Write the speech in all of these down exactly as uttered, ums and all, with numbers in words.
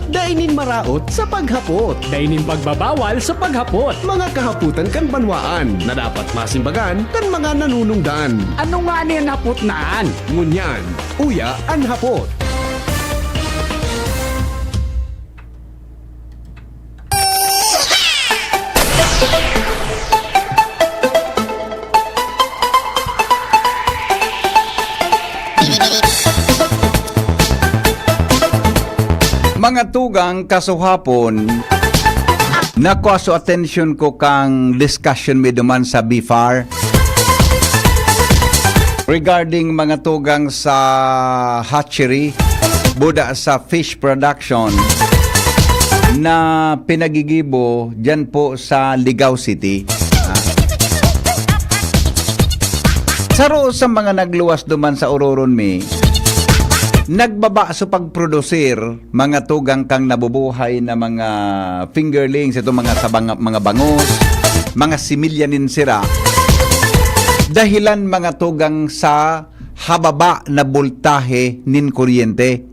Dai nin maraot sa paghapot. Dai nin pagbabawal sa paghapot. Mga kahapotan kan banwaan na dapat masimbagan kan mga nanunungdan. Ano nga ni an hapot na an? Ngunyan, uya an hapot. Mga tugang, kasuhapon, nakua so atensyon ko kang discussion mi duman sa B F A R regarding mga tugang sa hatchery, buda sa fish production na pinagigibo diyan po sa Ligao City. Ah. Saro sa mga nagluwas duman sa ororon mi, nagbaba so pagprodusir, mga tugang, kang nabubuhay na mga fingerlings, ito mga sa banga-, mga bangus, mga similya nin sira. Dahilan, mga tugang, sa hababa na boltahe nin kuryente.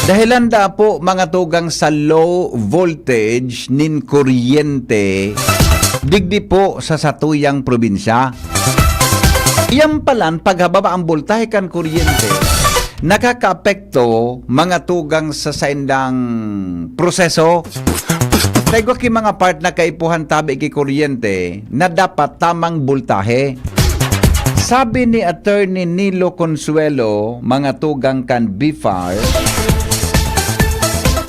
Dahilan da po, mga tugang, sa low voltage nin kuryente digdi po sa satuyang probinsya. Iyan palan, paghababa ang boltahe kan kuryente, nakakaapekto, mga tugang, sa saindang proseso. Sa igwa ki mga part na kaipuhan tabi ki kuryente na dapat tamang boltahe. Sabi ni Attorney Nilo Consuelo, mga tugang kan B F A R,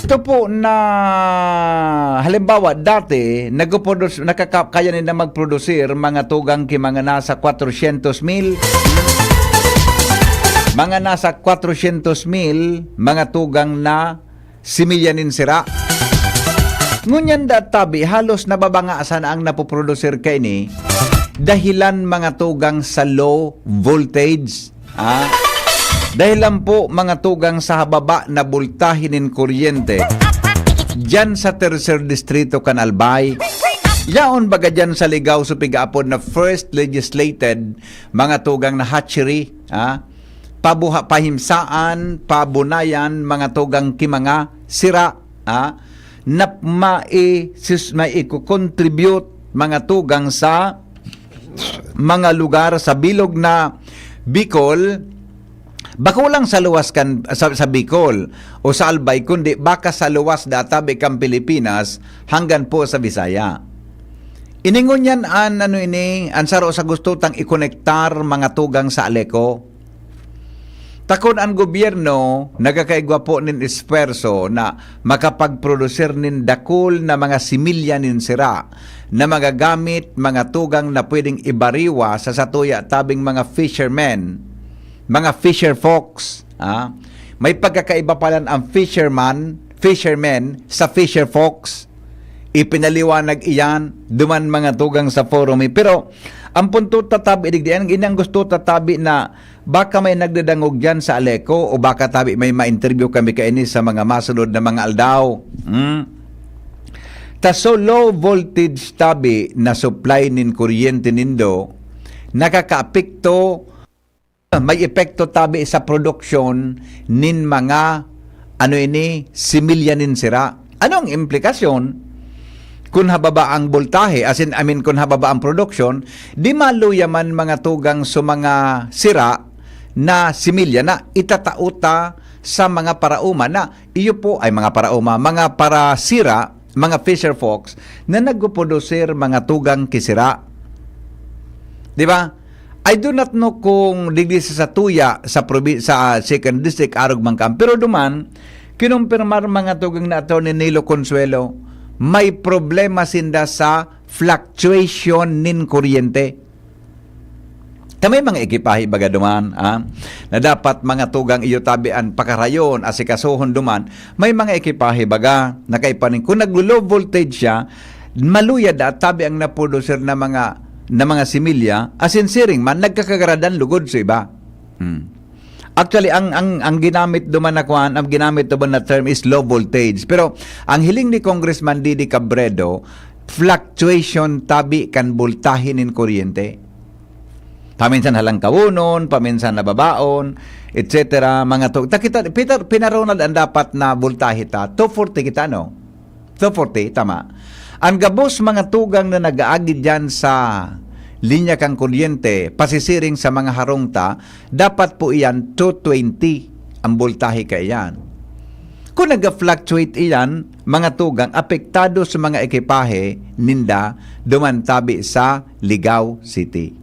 ito po na, halimbawa, dati, nagprodus-, nakaka-, kaya nila magprodusir mga tugang ki mga nasa kwatrosyentos mil, mga nasa kwatrosyentos mil, mga tugang na similya nin sira. Ngunyan da tabi, halos nababanga sana ang napoprodusir kaini, dahilan, mga tugang, sa low voltage. Ah, dahilan po, mga tugang, sa hababa na boltahe nin kuryente diyan sa Tercer Distrito kan Albay. Yaon baga diyan sa Ligao so pigaapod na first legislated, mga tugang, na hatchery, ah, pabuha-, pahimsaan, pabunayan, mga tugang ki mga sira, ah, na mai-, sis-, maiko-contribute, mga tugang, sa mga lugar sa bilog na Bicol, bako lang sa luwas kan, sa, sa Bicol o sa Albay, kundi baka sa luwas da tabi kan Pilipinas hanggan po sa Bisaya. Ini ngunyan an, ano ini, an saro sa gusto tang ikonektar, mga tugang, sa Aleco. Takon an gobyerno nagkakaigwa po nin esfuerso na makapagprodusir nin dakul na mga similya nin sira na magagamit, mga tugang, na pwedeng ibariwa sa satuya tabing mga fishermen, mga fisher folks, ah. May pagkakaiba palan ang fisherman, fishermen sa fisher folks. Ipinaliwanag iyan duman, mga tugang, sa forum. Pero ang punto tatabi digdi, ang inang gusto tatabi na baka may nagdadangog diyan sa Aleco o baka tabi may ma-interview kami kaini sa mga masunod na mga aldaw. Hmm? Ta so low voltage tabi na supply nin kuryente nindo, nakakaapekto, may epekto tabi sa produksyon nin mga, ano ini, similya nin sira. Ano ang implikasyon? Kun hababa ang boltahe, as in, I mean, kun hababa ang produksyon, di maluya man, mga tugang, sa mga sira na similya na itatao ta sa mga paraoma na iyo po ay mga paraoma, mga parasira, mga fisher folks na nagpuprodusir, mga tugang, ki sira. Di ba? I do not know kung digdi sa satuya, sa probi-, sa second district, arog man kan. Pero duman, kinumpirmar, mga tugang, na Attorney Nilo Consuelo, may problema sinda sa fluctuation nin kuryente. Ta may mga ekipahe baga duman, ah, na dapat, mga tugang, iyo tabi an pakarayon, asikasuhon duman. May mga ekipahe baga na kaipaning, kun naglo-low voltage siya, maluya da tabi ang naprodusir na mga, na mga similya, asin siring man, nagkakagaradan lugod sa iba. Hmm. Actually, ang, ang, ang ginamit duman na kuan, ang ginamit duman na term is low voltage. Pero ang hiling ni Congressman Didi Cabredo, fluctuation tabi kan boltahe nin kuryente. Paminsan halangkawonon, paminsan nababaon, et cetera. Mga tu-, ta kita, Peter, pinaronal ang dapat na voltahe ta. Two forty kita, no? Two forty, tama. Ang gabos mga tugang na nag-aagi diyan sa linya kan kuryente, pasisiring sa mga harong ta, dapat po iyan two twenty ang voltahe kaiyan. Kung nag-fluctuate iyan, mga tugang apektado sa mga ekipahe ninda duman tabi sa Ligao City.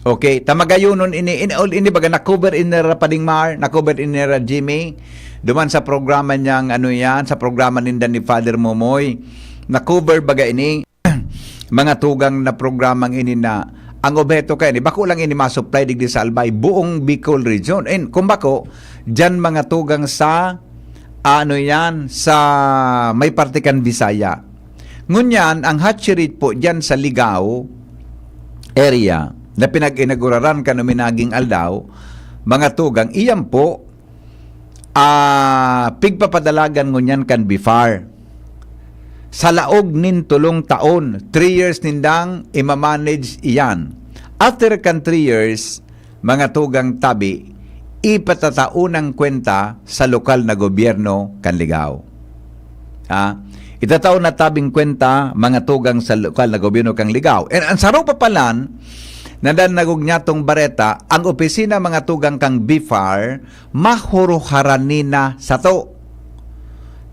Okay, ta magayonon ini, in, all ini baga na-cover ini ra Pading Mar, na-cover ini ra Jimmy, duman sa programa niyang ano yan, sa programa ninda ni Father Momoy, na-cover baga ini, mga tugang na programang ini na ang obheto kaya ni, bako lang ini ma-supply digdi sa Albay, buong Bicol Region. And kung bako, dyan mga tugang sa, ano yan, sa may parte kan Bisaya. Ngunyan, ang hatchery po dyan sa Ligao area na pinag-inauguraran kan uminaging aldaw, mga tugang, iyan po, ah, pigpapadalagan ngunyan kan BIFAR. Sa laog nin tolong taon, three years nindang imamanage iyan. After kan three years, mga tugang tabi, ipatatao ng kwenta sa lokal na gobyerno kan Ligao. Ha? Itatao na tabing kwenta, mga tugang sa lokal na gobyerno kan Ligao. And ang saro pa palan, nadan nagugnyatong bareta, ang opisina mga tugang kang BIFAR, mahuruharan nina sato.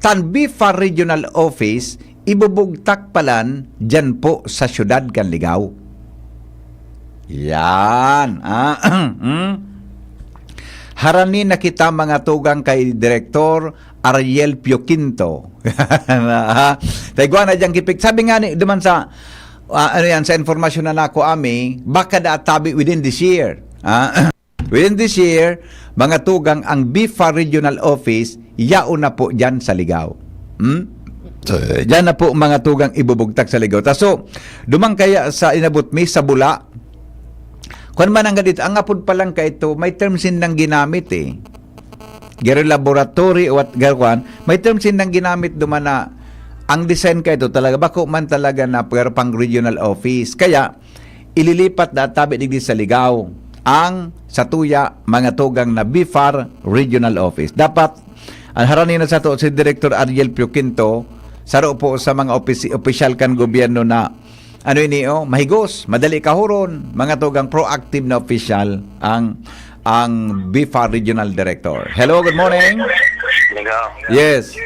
Tan BIFAR Regional Office, ibubugtak palan dyan po sa syudad kan Ligao. Yan. Ah, hmm? Harani na kita mga tugang kay Direktor Ariel Pio Quinto. Taigwa na dyan kipik. Sabi nga ni, duman sa, ah, ano yan, sa informasyon na nako ami, baka da tabi within this year. Ah, within this year, mga tugang ang BIFAR Regional Office, yaon na po dyan sa Ligao. Hmm? So, dyan na po mga tugang ibubugtak sa Ligao. Ta, so, duman kaya sa inabot mi sa Bula, kwan man ang ganito, ang apod pa lang kaito, may term sindang ginamit eh. Garo laboratory o what, garo kwan, may term sindang ginamit duman na ang design kaito talaga, bako man talaga na pero pang regional office. Kaya, ililipat na tabi digdi sa Ligao ang satuya mga tugang na BIFAR Regional Office. Dapat, ang harani na sato si Director Ariel Pio Quinto, saro po sa mga opisi-, opisyal kan gobyerno na, ano ini, oh, mahigos, madali kahuron, mga tugang proactive na opisyal ang, ang BIFAR Regional Director. Hello, good morning. Ligaw. Yes.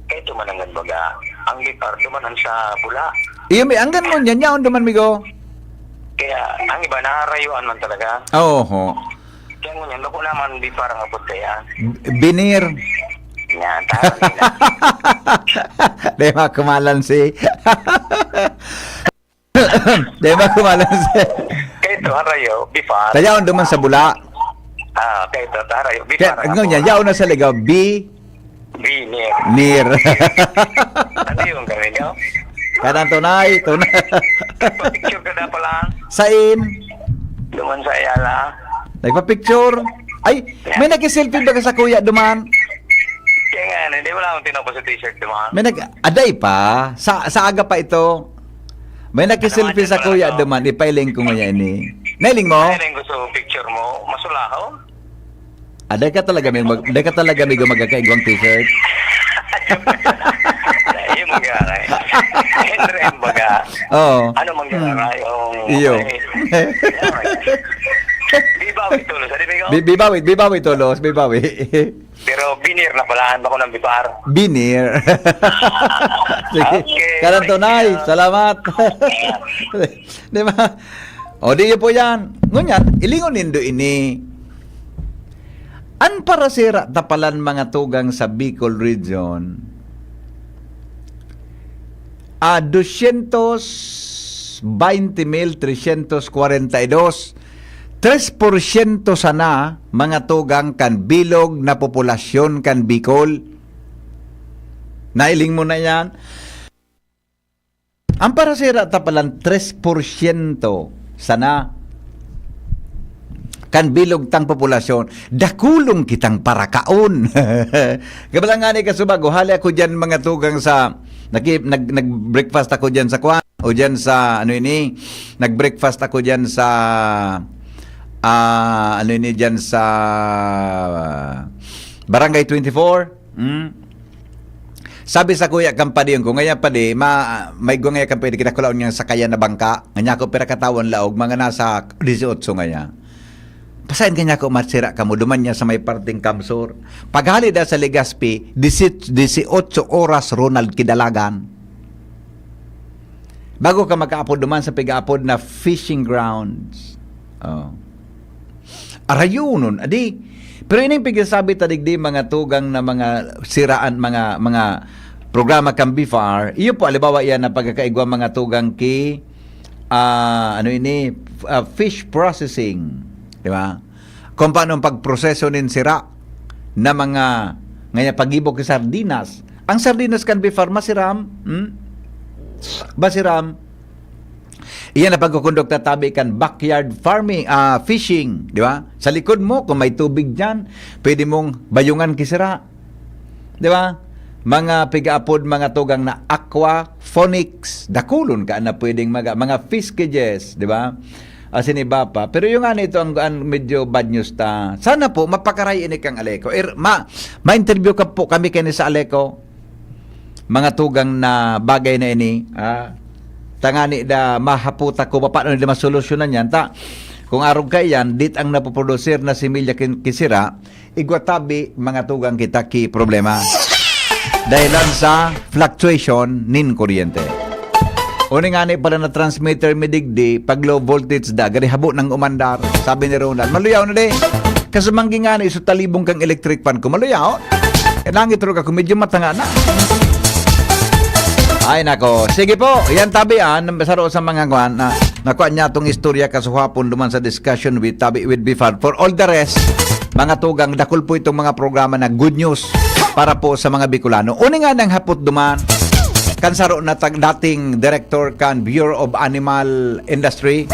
Kaya tumanangan baga, ang BIFAR duman sa Bula. Iyo, may anggan mo niyan, yaon duman, migo. Kaya, ang iba, naharayuan man talaga. Oho. Kaya ngunyan, bako naman BIFAR ang abot kaya. B-, binir. Yan, tama nila. Di ba kumalan si... Di ba kumalan si... Kaya ito, harayo, BIFAR. Tayaon duman sa Bula. Ah, kaya ito, harayo, BIFAR Kaya, ang ngunyan, abot. Yaon na sa Ligao, B... Binir. Nir. Ano yung kami niyo? Kanang tunay, tunay. Picture ka na pala. Sain? Duman sa Ayala. Nagpa-picture? Ay, may nagki-selfie ba ka sa kuya duman? Kaya nga, hindi wala akong tinapos sa t-shirt, di ba? May nag-, aday pa. Sa, sa aga pa ito. May nagki-selfie sa kuya duman. Ipailing ko ngayon eh. Nailing mo? Nailing ko sa picture mo. Masulaho? Ah, dai ka talaga may mag-, dai ka talaga may magkakaigwang t-shirt? Iyo, magkakaigwang. Henry, baga. Oo. Ano, magkakaigwang? Iyo. Bibawi tulos, ano, bigo? Bi-, bibawi, bibawi tulos, bibawi. Pero binir na pala, ano ko ng bipar? Binir. Sige. Okay, Karantonay, thank you. Salamat. Di ba? O, di po yan. Ngunyan, ilingon nindo ini. An parasira tapalan mga tugang sa Bicol Region, ah, doscientos veinte mil trescientos cuarenta y dos. Tres porsyento sana mga tugang kan bilog na populasyon kan Bicol. Nailing mo na yan? Ang parasira ta palan tres porsyento sana kan bilog tang populasyon, dakulong kitang parakaon. Kabalang nga ni kasubago, hali ako dyan mga tugang sa Naki-, nag-, nag-breakfast ako diyan sa kwan, o diyan sa, ano ini, nag-breakfast ako diyan sa, ah, ano ini, diyan sa Barangay twenty-four. Hmm? Sabi sa kuya kan padi ko, "Ngaya padi, ma-, may gwa ngaya kan padi, kinakulaon niyang sakayan na bangka." Ngaya ko, "Pira katawan laog?" "Mga nasa dieciocho ngaya." "Pasain kanya ko matsira kamo, duman niya sa may parting Kamsur." Paghali da sa Legazpi, disi-, dieciocho oras, Ronald, kidalagan. Bago ka makaapod duman sa pigaapod na fishing grounds. Oh. Arayunon, adi. Pero ining pigsasabi ta digdi, mga tugang na mga siraan, mga, mga programa kan B F A R, iyo po, alibawa, iyan na pagkakaigwa, mga tugang ki, ah, ano ini, f-, ah, fish processing, di ba? Kung paano ang pagproseso nin sira na mga, ngaya pagibo ki sardinas. Ang sardinas kan B F A R, masiram, hmm? Masiram. Iyan ang pagkukondukta tabi kan backyard farming, ah, fishing, di ba? Sa likod mo, kung may tubig diyan, pwede mong bayungan ki sira. Di ba? Mga pigaapod, mga tugang na aquaponics, dakulon ka na pwedeng maga-, mga fish cages, di ba? Asin iba pa. Pero yung ano ito, ang, ang medyo bad news ta. Sana po, mapakaray ini kang Aleco. Er, ma-, ma-interview ka po kami kani sa Aleco. Mga tugang na bagay na ini, ah, tangani da mahaputa ko, paano nila masolusyonan yan? Ta, kung arog ka iyan, dit ang napoprodusir na similya kin-, kisira, igwa tabi, mga tugang kita ki problema. Dahilan sa fluctuation nin kuryente. Uni ngani pala na transmitter mi digdi, pag low voltage da, gari habo nang umandar, sabi ni Ronald. Maluyaw na di. Kasumanggi ngani, iso talibong kang electric fan ko. Maluyaw. Eh, nangit ro ka kung medyo matanga na. Ay, nako. Sige po, yan tabi, ah, saro sa mga kwan, na, nakuha niya tong istorya kasuhapon duman sa discussion with tabi, with B F A R. For all the rest, mga tugang, dakul po itong mga programa na good news para po sa mga Bicolano. Uni nga nang hapot duman, kan saro na tag-, dating director kan Bureau of Animal Industry.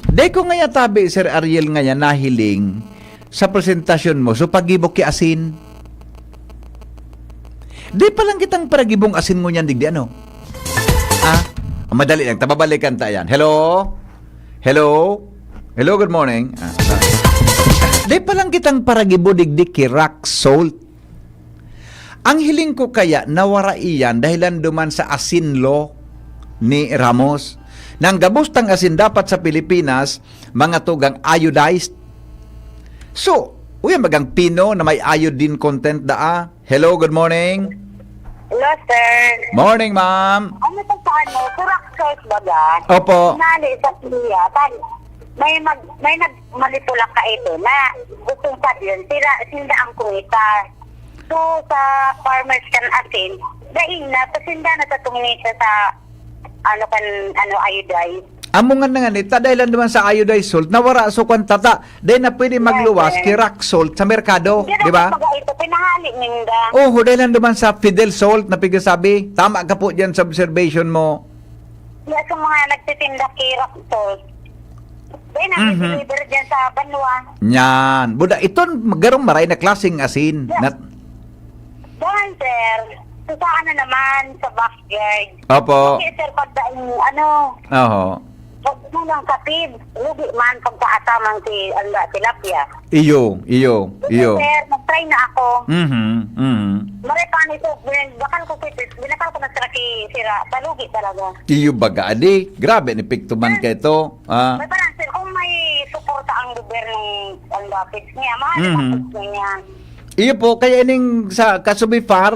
Di ko ngaya tabi, Sir Ariel, ngaya nahiling sa presentasyon mo, so pagibo ki asin. Di pa lang kitang paragibong asin ngunyan digdi, ano? Ah, madali lang, tababalikan ta yan. Hello? Hello? Hello, good morning. Ah, ah. Di pa lang kitang paragibo digdi ki rock salt. Ang hiling ko kaya nawara iyan dahilan duman sa asin law ni Ramos. Nang gabos tang asin dapat sa Pilipinas, mga tugang iodized. So, uya magang pino na may iodine content daa. Hello, good morning. Hello, sir. Morning, ma'am. Ano to sa ano? Surak salt baga? Opo. Nali sa Piliya. Tan-, may mag-, may nagmanipula ka ito na gustong sabi yun. Sila, sinda ang kumita. So, sa farmers kan asin, dahil na, pasinda na sa tumita sa, ano kan, ano, iodine. Amo nga na nga ni, ta dahil lang naman sa iodized salt, nawara so kwan tata, dahil na pwede magluwas Yes, sir. ki rock salt sa merkado, Hindi di ba? na baga ito, pinahali ninda. Oho, dahil lang naman sa Fidel salt na pigsasabi, tama ka po dyan sa observation mo. Kaya sa mga nagtitinda ki rock salt, dahil na Mhm. deliver dyan sa banwa. Yan. Buda, iton, garong maray na klaseng asin. Yeah. Nat- Doon, sir. So, sa ano naman, sa backyard. Opo. Kasi, sir, pag daing, ano, Oho. pag mo lang sa feed, lugi man pag sa atamang si, ano, tilapia. Iyo, iyo, Kasi, iyo. sir, nag-try na ako. Mhm, mhm. Maray pa nito, bin-, bakal ko si, binakal ko na sila ki sira, palugi talaga. Iyo baga, adi. Grabe, ni Piktuman Sir, kayo to. Ah. May parang, sir, kung may suporta ang gobyernong, ang lapit niya, mahal Mhm. ang lapit niya. Iyo po, kaya ining sa Kasubifar,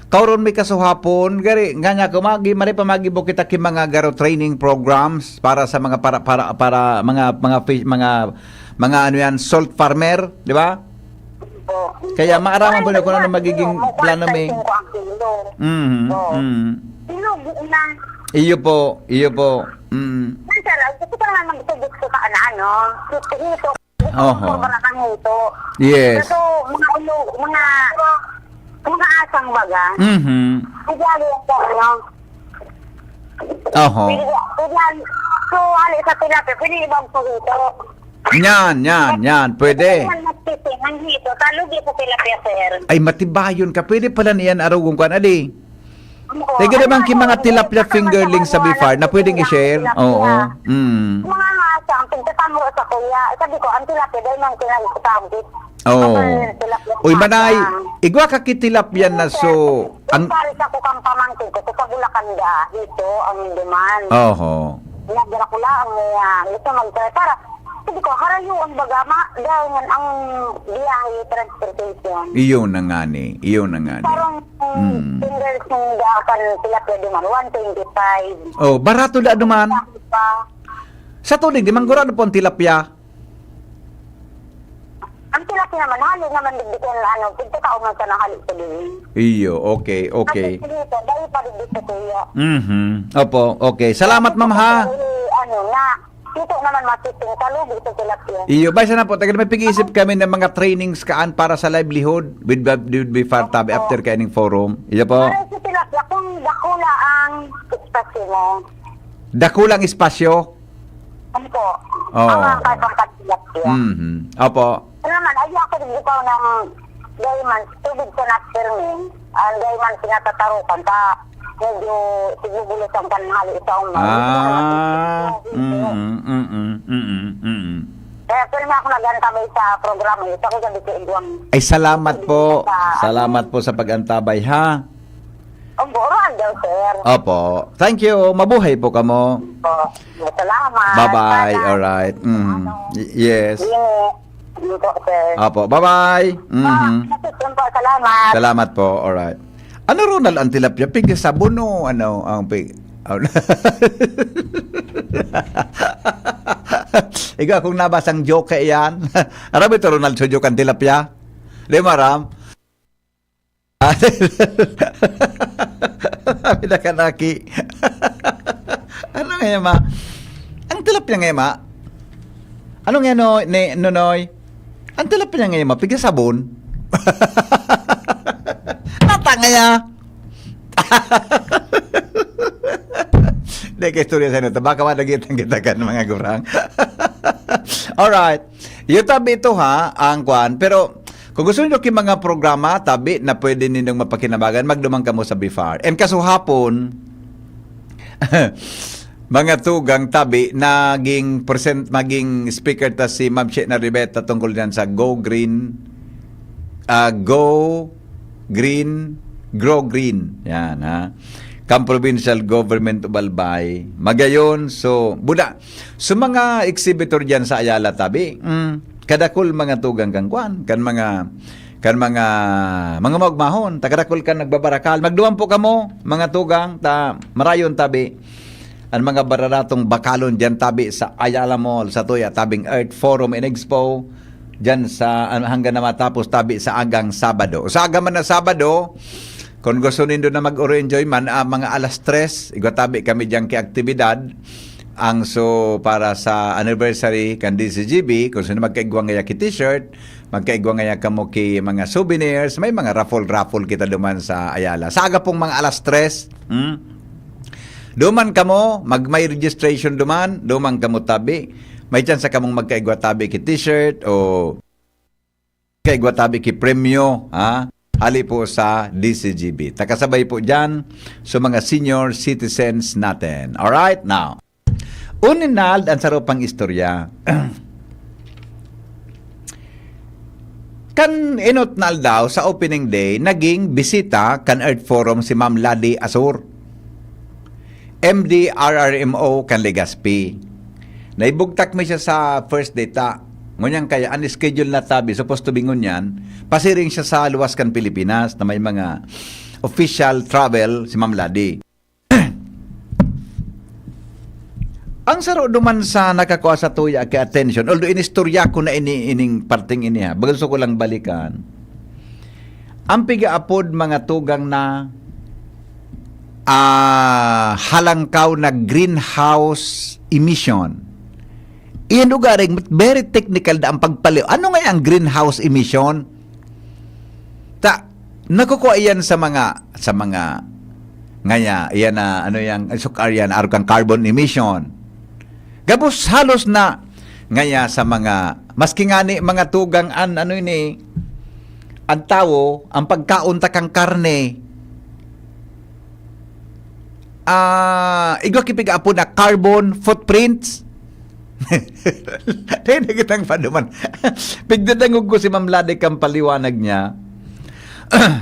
kauron may kasuhapon, gari, nga niya, kung magi, mari pa magibo kita ki mga garo training programs para sa mga para, para, para mga, mga fish, mga, mga ano yan, salt farmer, di ba? Opo. Kaya maaraman po na kung ano magiging Opo, plano may. Opo, ang kilo. Mhm, Oo. mhm. Sino, buo na? Iyo po, iyo po. Mm. Ay, sir, gusto ko lang naman gusto, gusto ka na ano, gusto, gusto. Oho. Sobra kang huto. Yes. Kaso, mga ulo, mga, mga asang baga. Mhm. Kaya ako, ano, Oho. Pwede, pwede, so, hali sa tilapia, pwede ibang huto. Yan, yan, yan. Pwede. Pwede man magtitingan hito, talugi sa tilapia, sir. Ay, matibayon ka. Pwede pala niyan arugon ka na di. Sige naman, ki mga tilapia fingerling sa Bifar na pwedeng i-share. Oo. Mm. Mga nga siya, ang pagtatamo sa kuya. Sabi ko, ang tilapia, dahil man kinagkutagit. Oo. Ang tilapia Uy, manay, sa igwa ka ki tilapia na so, Ang ang pares ako kang pamangkin ko, sa Bulacan da, ito, ang duman. Oho. Nagdala ko lang, eh, ah, gusto mag-try. Para, sabi ko, harayo ang baga, ma, dahil ang biyahe, transportation. Iyo na nga ni, iyo na nga ni. Parang, Mm. fingers ng daakan, tilapia duman, one twenty-five. Oh, barato da duman. Tapos pa, Sa tulig, di man gurado po ang tilapia. Ang tilapia naman, hali naman, digdi ko na, ano, pagkatao man sa nahali sa dili. Iyo, okay, okay. Kasi dito, dahil pa digdi sa kuya. Mhm. Opo, okay. Salamat, ma'am, ha? Eh, ano, na, dito naman, masising, kalubi sa tilapia. Iyo, bay, sana po, tagal may pag-iisip kami ng mga trainings kaan para sa livelihood with, with Bifar Tabi Opo. after kaining forum. Iyo po. Para sa tilapia, kung dakula ang espasyo mo. Dakulang espasyo? Ano po? Oo. Ang mga kartong tilapia. Mhm. Opo. Ano naman, ay ako nagbitaw ng diamonds, tubig sa nursery. Ang diamonds pinatatarukan, ta medyo sigbubulos ang panhali sa umay. Ah, Hindi ko naman mm, mm, mm, mm. Kaya pero nga ako nag-antabay sa programa, ito ako sabi ko, "Igwang." Ay, salamat po. Sa Salamat po sa pag-antabay, ha? Ang buo, daw, sir. Opo. Thank you. Mabuhay po kamo. Po. Salamat. Bye-bye. Sana. Alright. Mm. Ano? Y-, yes. Yun eh. Yun po, sir. Opo. Bye-bye. Ah, Mhm. Yun po. Salamat. Salamat po. Alright. Ano, Ronald, ang tilapia? Pig sabon o ano? Ang pig... Ikaw, kung nabasang joke yan. Aram ito, Ronald, sa joke ang tilapia? Di mo aram? Sabi na kanaki. Ano nga, ma? Ang tilapia nga, ma? Ano nga, no, ni, Nonoy? Ang tilapia nga, ma? Piga sabon? Nata nga ya. Di ka istorya sa inyo. Baka madagit ang kita kan mga gurang. Alright. Yung tabi ito ha, ang kwan. Pero kung gusto niyo ki mga programa, tabi na pwede ninyong mapakinabangan, magduman kamo sa B F R. And kasuhapon, mga tugang tabi, naging present, maging speaker ta si Ma'am Sheena Riveta tungkol dyan sa Go Green, ah, Go Green, Grow Green. Yan, ha. Kan Provincial Government of Albay. Magayon, so, buda, so mga exhibitor dyan sa Ayala tabi, mm, kadakol mga tugang kan kwan, kan mga, kan mga, mga maugmahon, takadakol kan nagbabarakal. Magduman po kamo, mga tugang, ta, marayon tabi. Ang mga bararatong bakalon dyan tabi sa Ayala Mall, sa Tuya, tabing Earth Forum and Expo, dyan sa, ano, hanggang na matapos tabi sa agang Sabado. Sa aga man na Sabado, kung gusto nindo na mag-oro enjoy man, ah, mga alas tres, igwa tabi kami dyan kay aktibidad. Ang so, para sa anniversary kan D C G B, kung sino magkaigwa ngaya ki t-shirt, magkaigwa ngaya kamo ki mga souvenirs, may mga raffle-raffle kita duman sa Ayala. Sa aga pong mga alas tres, hmm? Duman kamo, mag may registration duman, duman kamo tabi. May tsansa kamong magkaigwa tabi ki t-shirt o kaigwa tabi ki premyo, ha? Hali po sa D C G B. Takasabay po dyan sa mga senior citizens natin. Alright, now. Uninald ang saro pang istorya. Kan enot na aldaw sa opening day, naging bisita kan Earth Forum si Ma'am Ladi Asor, M D R R M O kan Legazpi. Naibugtak mi siya sa first day ta. Ngunyan kaya, ang schedule na tabi, supposed to be ngunyan, pasiring siya sa luwas kan Pilipinas na may mga official travel si Ma'am Ladi. Ang saro duman sa nakakua sa tuya ki attention, although inistorya ko na ini, ining parting ini ha, baga gusto ko lang balikan. Ang pigaapod mga tugang na, ah, halangkaw na greenhouse emission. Iyan ugaring very technical na ang pagpaliw. Ano nga ang greenhouse emission? Ta, nakukuha iyan sa mga, sa mga, ngaya, iyan na, ano yang, sukar yan, arog kang carbon emission. Gabos halos na, ngaya sa mga, maski nga ni mga tugang an, ano ini, ang tawo, ang pagkaon ta kang karne, ah, igwa ki pig-aapod na carbon footprints. Dai na kitang paduman. Pigdadangog ko si Ma'am Lade kan paliwanag niya.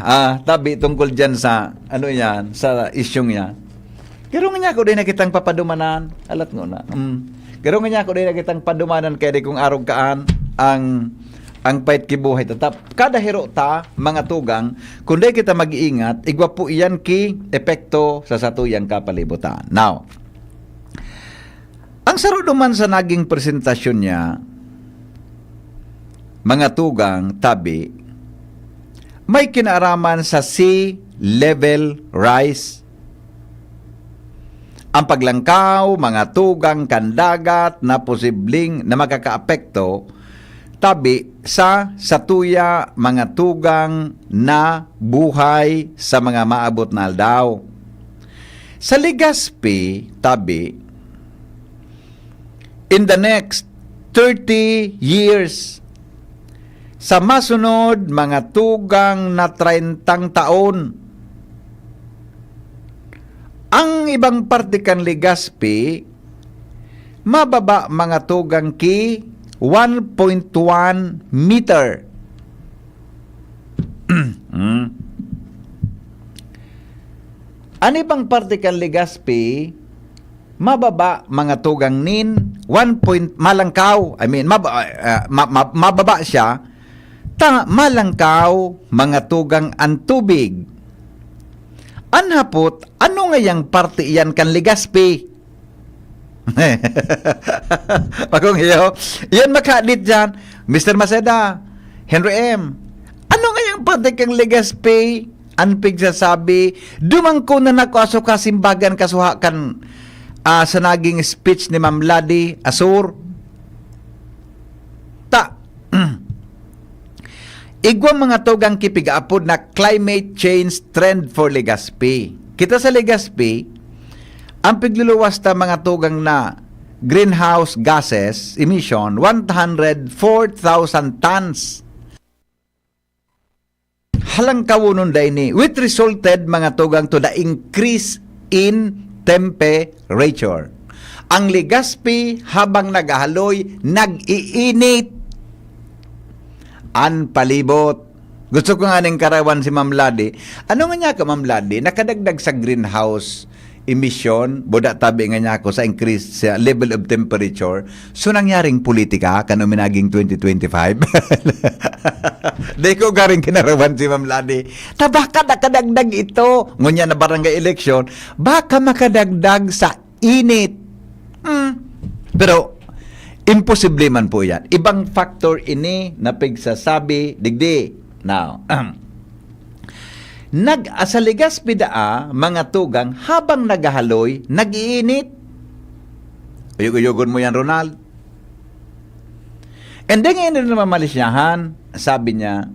Ah, tabi tungkol diyan sa, ano yan, sa isyung yan. Garo ngunyan ako, dai na kitang papadumanan. Alat ngona. Mm. Garo ngunyan ako, dai na kitang padumanan kaya di kong arog kaan ang, ang pait ki buhay. Tatap, kada hiro ta, mga tugang, kung dai kita mag-iingat, igwa po iyan ki epekto sa satuyang kapalibutan. Now, ang saro duman sa naging presentasyon niya, mga tugang, tabi, may kinaaraman sa sea level rise. Ang paglangkaw, mga tugang kan dagat na posibleng na makakaapekto, tabi sa satuya, mga tugang na buhay sa mga maabot na aldaw. Sa Legazpi, tabi, in the next thirty years, sa masunod mga tugang na treyntang taon, ang ibang parte kan Legazpi, mababa mga tugang ki one point one meter. Hmm. An ibang parte kan Legazpi, mababa mga tugang nin one point, malangkaw, I mean, mab-, ah, ma-, ma-, mababa siya, ta malangkaw mga tugang an tubig. An hapot, ano ngayang parte iyan kan Legazpi? Pagong iyo, iyan makadit dyan, Mister Maceda, Henry M. Ano ngayang parte kan Legazpi? An pigsasabi, dumangko na nako aso kasimbagan kasuha kan, ah, sa naging speech ni Ma'am Ladi Asur. Ta, igwa mga tugang ki pig-aapod na climate change trend for Legazpi. Kita sa Legazpi, ang pigluluwas ta mga tugang na greenhouse gases emission, one hundred four thousand tons. Halangkawonon da ini, which resulted, mga tugang, to the increase in temperature. Ang Legazpi, habang naghahaloy, nag-iinit an palibot. Gusto ko nga ning karawan si Ma'am Ladi. Ano nga niya ka, Ma'am Ladi? Nakadagdag sa greenhouse emission, buda tabi nga niya ako sa increase sa level of temperature. So, nangyaring politika, kan uminaging twenty twenty-five? Di ko garing kinarawan si Ma'am Ladi. Ta baka nakadagdag ito. Ngunyan na barangay election, baka makadagdag sa init. Hmm. Pero, imposible man po yan. Ibang factor ini na pigsasabi, digdi. Now, nag-, sa Legazpi daa, mga tugang, habang naghahaloy, nag-iinit. Uyog-uyogon mo yan, Ronald. And then, ngayon na mamalisyahan, sabi niya,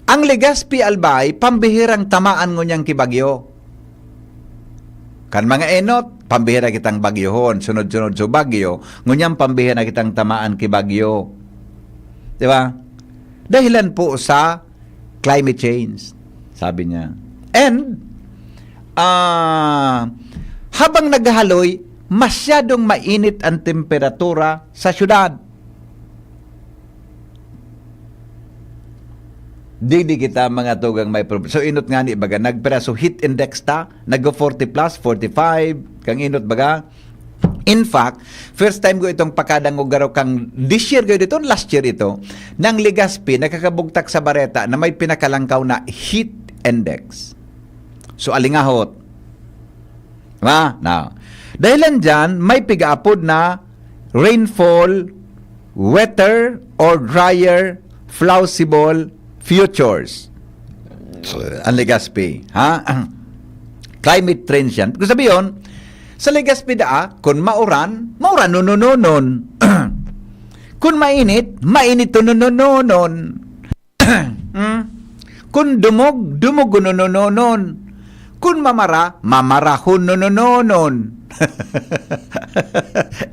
ang Legazpi, Albay, pambihirang tamaan ngunyan ki bagyo. Kan mga enot, pambihira kitang bagyohon, sunod-sunod sa bagyo, ngunyan pambihira kitang tamaan ki bagyo. Di ba? Dahilan po sa climate change, sabi niya. And, ah, habang naghahaloy, masyadong mainit ang temperatura sa syudad. Di, di kita mga tugang may problem. So, inot nga ni baga, nagpira, so heat index ta, nag forty plus, forty-five, kang inot baga. In fact, first time ko itong pakadangog garo kang this year, gayo dito, last year ito, nang Legazpi, nakakabugtak sa bareta na may pinakalangkaw na heat index. So, alingahot. Diba? Now, dahilan dyan, may pigaapod na rainfall, wetter or drier, plausible futures. Ang Legazpi, ha? Climate transient. Kung sabi yun, sa Legazpi daa, kung mauran, mauran nunununon. Kung mainit, mainit nunununon. Hmm? Kun dumog, dumog nonononon. Kun mamara, mamarahon nonononon.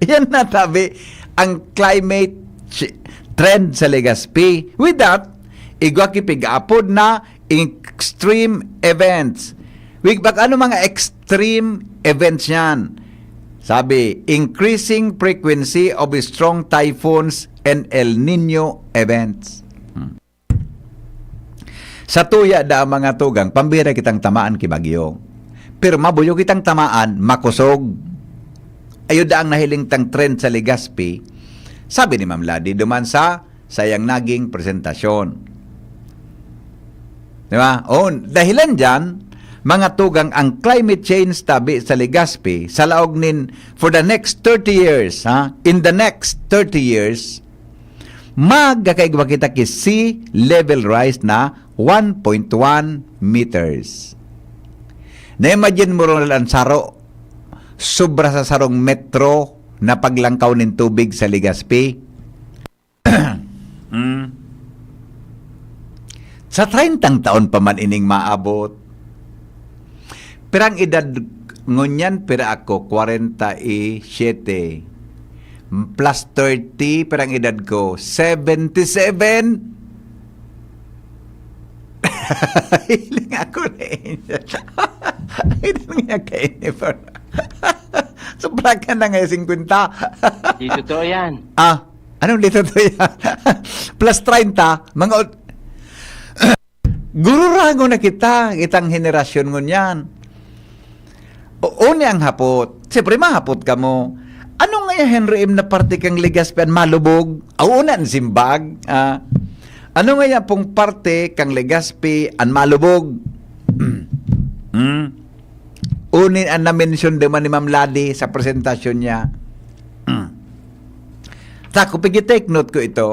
Yan na tabi ang climate ch-, trend sa Legazpi. With that, igwa ki pig-aapod na extreme events. Wigback, ano mga extreme events yan? Sabi, increasing frequency of strong typhoons and El Nino events. Hmm. Sa tuya da, mga tugang, pambira kitang tamaan ki bagyo. Pero mabuyo kitang tamaan, makosog. Ayo da ang nahiling tang trend sa Legazpi. Sabi ni Ma'am Ladi duman sa sayang naging presentasyon. Di ba? O, dahilan dyan, mga tugang, ang climate change tabi sa Legazpi, sa laog nin, for the next thirty years, ha? In the next thirty years, magkakaigwa kita ki sea level rise na one point one meters. Na-imagine mo ron ang saro, sobra sa sarong metro na paglangkaw nin tubig sa Legazpi. Mm. Sa treyntang taon pa man ining maabot. Pirang edad ngunyan? Pira ako? Kwarenta y siyete. Plus thirty, pirang edad ko? Seventy-seven. Hiling ako na, Angel. Hiling niya kaini, pero sobra ka na nga singkwenta. Di totoo yan. Ah, anong di totoo yan? Plus treinta, mga ot-, gururago na kita, itang henerasyon ngunyan. O, uni ang hapot. Siyempre, mahapot kamo. Ano nga yan, Henry M, na parte kang Legazpi an malubog? Aw, una an simbag. Ah, ano nga yan pong parte kang Legazpi an malubog? Hmm? Uni an na-mention duman ni Ma'am Ladi sa presentasyon niya. Hmm. Sa ako, pigi-take note ko ito.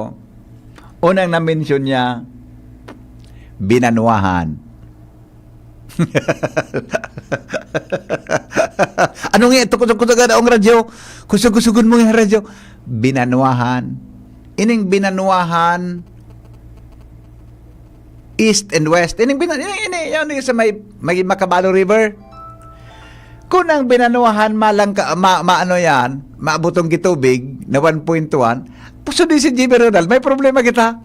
Unang na-mention niya, binanuahan. Ano nga ito? Kusog-kusogan ang radyo. Kusog-kusogon mo yung radyo. Binanuahan. Ining binanuahan, east and west. Ining bina-, ini, ini, yan, yung sa may, may Macabalo River. Kung ang binanuahan, malang ka, ma, maano yan, maabot ang gitubig na one point one, so D C G B, Ronald, may problema kita.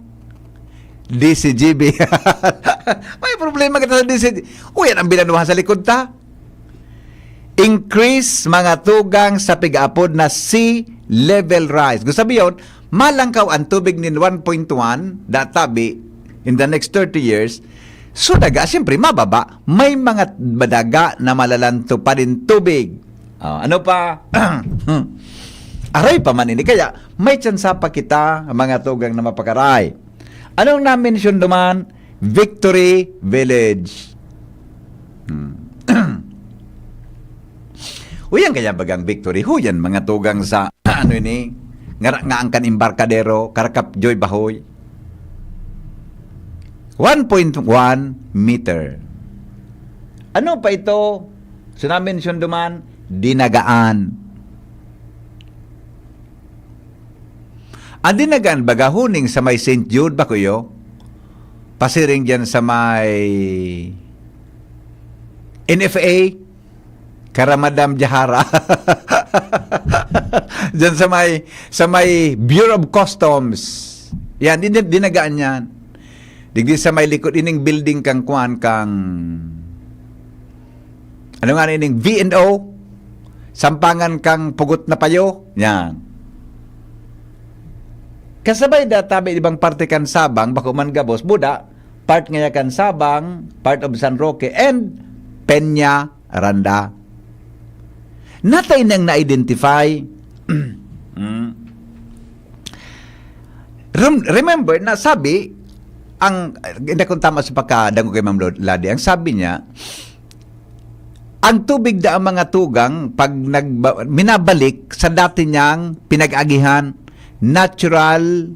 D C G B. May problema kita sa D C G B. Uy, yan ang binanuahan sa likod ta. Increase, mga tugang, sa pig-aapod na sea level rise. Gusto sabi yun, malangkaw ang tubig nin one point one, da tabi, in the next thirty years, so daga, siyempre, mababa. May mga daga na malalanto pa rin tubig. Ah, ano pa? Aray pa man ini. Kaya, may tsansa pa kita, mga tugang, na mapakaray. Anong na-mention duman? Victory Village. Hmm. Uyan kaya bagang Victory? Huyan, mga tugang, sa, ano ini? Nga, nga ang kan embarkadero, karakap Joy Bahoy. One point one meter. Ano pa ito? So, na-mention duman, dinagaan. Ang dinagaan, baga, huning sa may Saint Jude ba, kuyo? Pasiring dyan sa may N F A, Karamadam Jahara. Dyan sa may, sa may Bureau of Customs. Yan, din-, dinagaan yan. Digdi sa may likod, ining building kang kwan, kang, ano nga ining V and O? Sampangan kang Pugot na Payo. Yan. Kasabay da tabi ibang parte kan Sabang, bako man gabos, buda, part ngaya kan Sabang, part of San Roque, and Peña Randa. Natay nang na-identify. Mm. Rem-, remember na sabi, ang, hindi kung tama sa pagkadangog kay Ma'am Lod-, Ladi, ang sabi niya, ang tubig da ang mga tugang pag nagba-, minabalik sa dati niyang pinag-agihan, natural,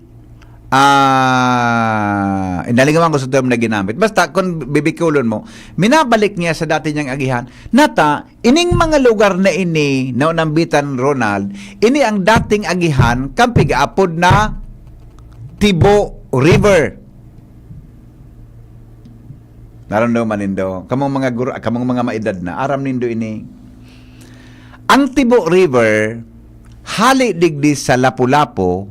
ah, nalingawan ko sa term na ginamit. Basta, kung bibikulon mo, minabalik niya sa dati niyang agihan. Nata, ining mga lugar na ini, na unambitan, Ronald, ini ang dating agihan, kan pig-aapod na Tibo River. Naramdaman nindo? Kamong mga guro, kamong mga maedad na, aram nindo ini. Ang Tibo River, hali digdi sa Lapu-Lapu,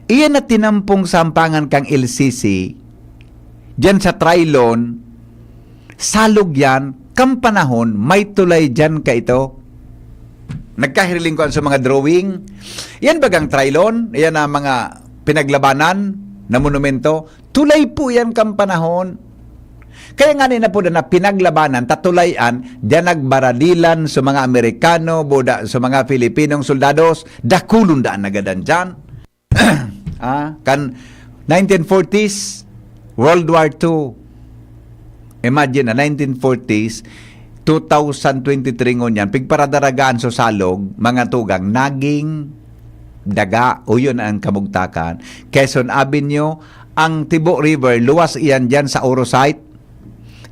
iyan na tinampong sampangan kang L C C, diyan sa Trilon, salog yan, Kan panahon, may tulay diyan kaito. Nagkahiriling ko sa mga drawing. Yan bagang Trilon, yan ang mga pinaglabanan na monumento. Tulay po yan kan panahon. Kaya nga nila po na pinaglabanan, tatulayan, diyan nagbaradilan sa mga Amerikano, buda, sa mga Filipinong soldados, dakulon daan nagadan diyan. Ah, kan nineteen forties, World War Two. Imagine na, nineteen forties, two thousand twenty-three ngunyan, pigparadaragaan sa Salog, mga tugang, naging daga, o yun ang kamugtakan. Quezon Avenue, ang Tibo River, luwas iyan dyan sa Oro site.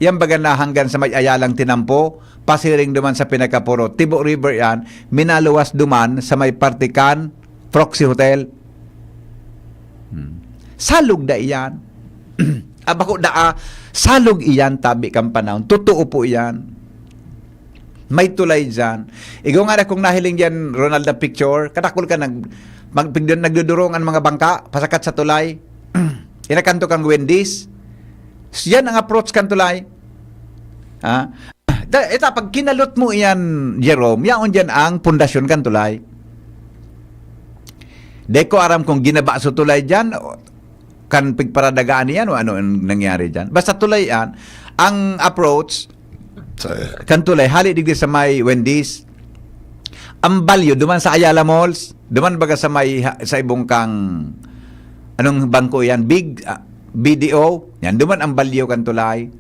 Yan baga na hanggang sa may Ayalang Tinampo, pasiring duman sa pinakapuro. Tibo River yan, minaluwas duman sa may Partikan, Proxy Hotel. Hmm. Salog da iyan. Abako daa, salog iyan, tabi kan panahon. Totoo po iyan. May tulay diyan. Igwa nga na kung nahiling diyan, Ronald, na picture, kadakol ka nag, mag, pigdon-, nagdudurong ang mga bangka, pasakat sa tulay. Inakanto kang Wendy's. Yan ang approach kan tulay. Ha? Da, ita, pag kinalot mo iyan, Jerome, yaon diyan ang pundasyon kan tulay. Di ko aram kung ginaba sa tulay diyan, o kan pigparadagaan niyan, o ano ang nangyari diyan. Basta tulay yan, ang approach, kan tulay, hali digdi sa may Wendy's, ang balyo, duman sa Ayala Malls, duman baga sa may, ha, sa ibong kang, anong bangko yan? Big, ah, B D O? Yan, duman ang balyo kan tulay.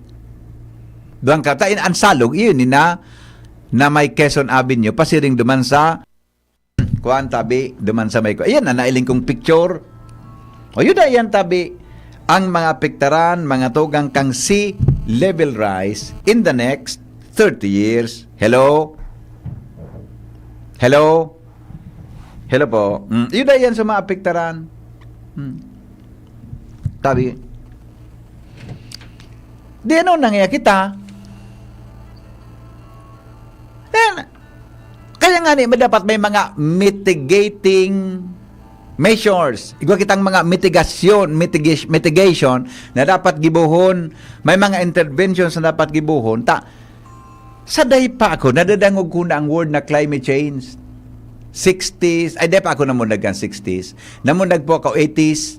Duman ka, tain, ang salog, iyon ni na, na may Quezon Avenue, pasiring duman sa, kuan, tabi, duman sa may, ayan na, nailing kong picture. O, yun na, yan, tabi. Ang mga apektaran, mga tugang kang sea level rise in the next thirty years. Hello? Hello? Hello po. Mm, yun na yan sa mga apektaran. Hmm. Tabi. Di ano nangyayari kita? Yan. Kaya nga ni, dapat may mga mitigating measures. Igwa kitang mga mitigasyon, mitigation, mitigation na dapat gibohon. May mga interventions na dapat gibohon. Ta, sa day pa ako, nadadangog ko na ang word na climate change. Sixties, ay, day pa ako namundag kan sixties. Namundag po ako eighties.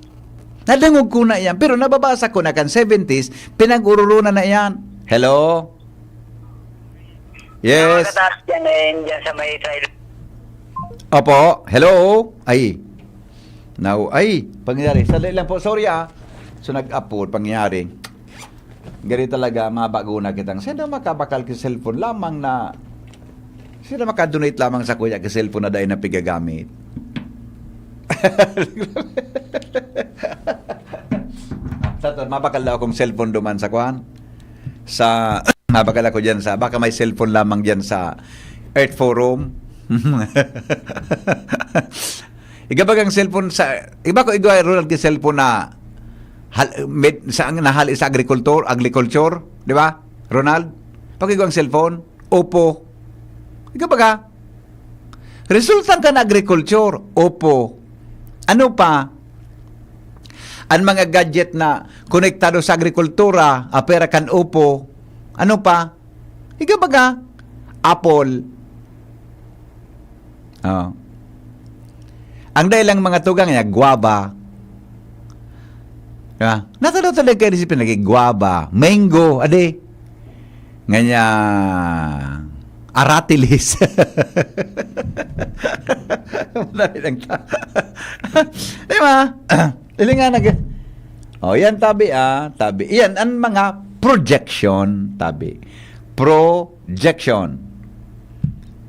Nadangog ko na yan, pero nababasa ko na kan seventies, pinag-ururunan na yan. Hello? Yes. Nakakataas yan eh, dyan sa may side. Opo. Hello? Ay. Now, ay, pangyari. Sali lang po. Sorry ah. So, nag-upload. Pangyari. Gari talaga, mabago na kitang. Sino makabakal ki cellphone lamang na, sino makadonate lamang sa kuya ki cellphone na dahil na pigagamit? Sa to, mabakal daw akong cellphone duman sa kwan. Sa, mabakal ako dyan sa, baka may cellphone lamang dyan sa Earth Forum. Igabag ang cellphone sa, iba ko igwa, Ronald, ki cellphone na hal, med, sa, ang nahali sa agrikultor, agriculture, di ba, Ronald? Pag igwa ang cellphone, Oppo. Igabag ha? Resulta kan agriculture, Oppo. Ano pa? Ang mga gadget na konektado sa agrikultura, apera kan Oppo. Ano pa? Igabag ha? Apple. Oh. Ang dai lang mga tugang niya, guava. Diba? Natalo talaga kayo si pinagi, guava, mango, ade. Nganya, aratilis. Madali lang ta. Diba? Ilingan na. Oh, yan tabi ah, tabi. Yan ang mga projection, tabi. Projection.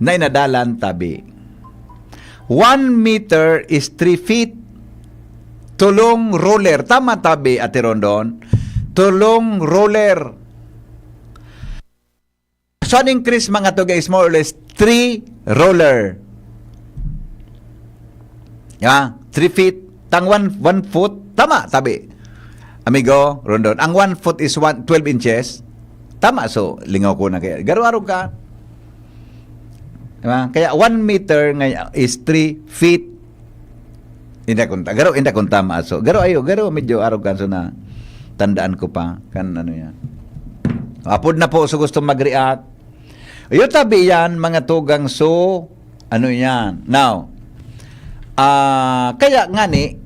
Na inadalan, tabi. One meter is three feet. Tulong ruler. Tama, tabi, Ate Rondon. Tulong ruler. So, an increase, mga tuga, is more or less three ruler. Yeah, three feet. Tang one, one foot. Tama, tabi. Amigo Rondon, ang one foot is one, twelve inches. Tama, so, lingaw ko na kaya. Garo-aro ka. Diba? Kaya one meter nga is three feet. Inda kun ta-, garo, inda kun tama, so. Garo ayo, garo medyo aroganso na tandaan ko pa. Kan ano yan. Apod na po, so gusto mag-react. Iyo tabi yan, mga tugang, so, ano yan? Now, ah, kaya ngani,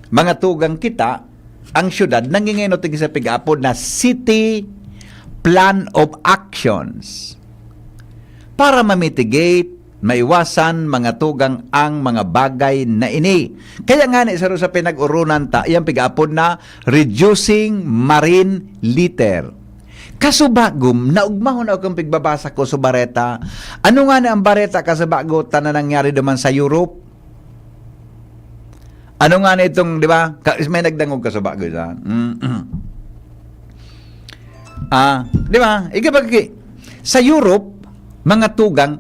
mga tugang kita, ang syudad, nangingenot sa pig-apod na City Plan of Actions para ma-mitigate, maiwasan, mga tugang ang mga bagay na ini. Kaya ngani, saro sa pinag-urunan ta, iyang pig-apod na reducing marine litter. Kasubagom, naugmahon ako ang pigbabasa ko sa bareta. Ano nga na ang bareta, kasubagom, ta na nangyari duman sa Europe? Ano nga na itong, di ba? Ka-, may nagdangog, kasubagom, sa? Mm. Ah, di ba? Ikabagi, sa Europe, mga tugang,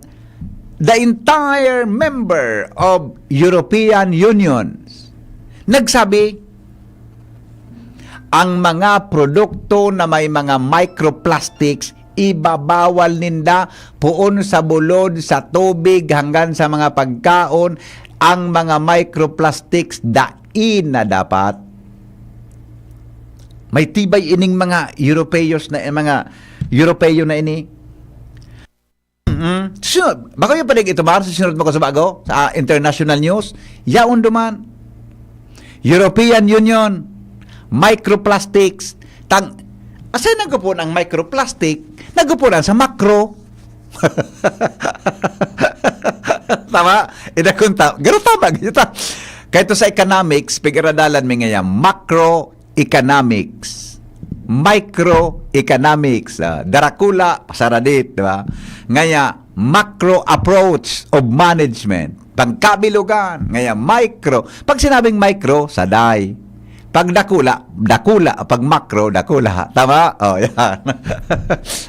the entire member of European Union nagsabi, ang mga produkto na may mga microplastics, ibabawal ninda poon sa bulod, sa tubig, hanggang sa mga pagkaon. Ang mga microplastics, dai na dapat. May tibay ining mga Europeos na, mga Europeo na ini. Mm. So, bako yung panig ito, Mar, sa sinurot mo ko sa bago, sa, ah, international news, yaon duman. European Union, microplastics, tang, asay nagupon ang microplastic? Nagupon ang sa macro. Tama? Ida kung ta-, garo tama, ganyan ta. Kahit sa economics, pag-aradalan mi ngayon, macro economics, microeconomics, ah, darakula, saradit, di ba? Ngaya, macro approach of management, pangkabilugan, ngaya micro. Pag sinabing micro, saday. Pag dakula, dakula. Pag macro, dakula. Tama? Oh, yan.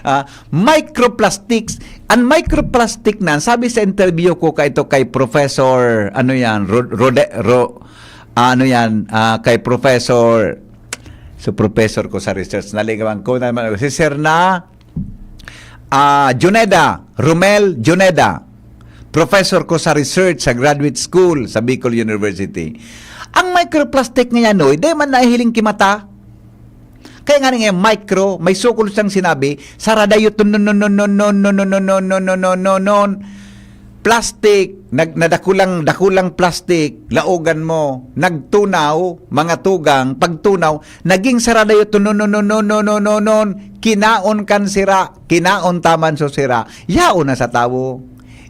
Ah, microplastics. Ang microplastic na, sabi sa interview ko kay ito kay Professor, ano yan, Ro-, Rode-, Ro-, ah, ano yan, ah, kay Professor, so professor ko sa research, naligawan ko naman, si Sir na, ah, Juneda, Romel Juneda, professor ko sa research sa graduate school sa Bicol University. Ang microplastic ngayon, oy, di man nahihiling kimata. Kaya nga nga micro, may sukol siyang sinabi, saradayo to non, non, non, non, non, non, non, non, non, non, non, non, non, non, plastic, nag-, nadakulang, dakulang plastic, laogan mo, nagtunaw, mga tugang, pagtunaw, naging saradayo to non, non, non, non, non, non, non, non, kinaon kan sira, kinaon taman so sira, yaon na sa tawo.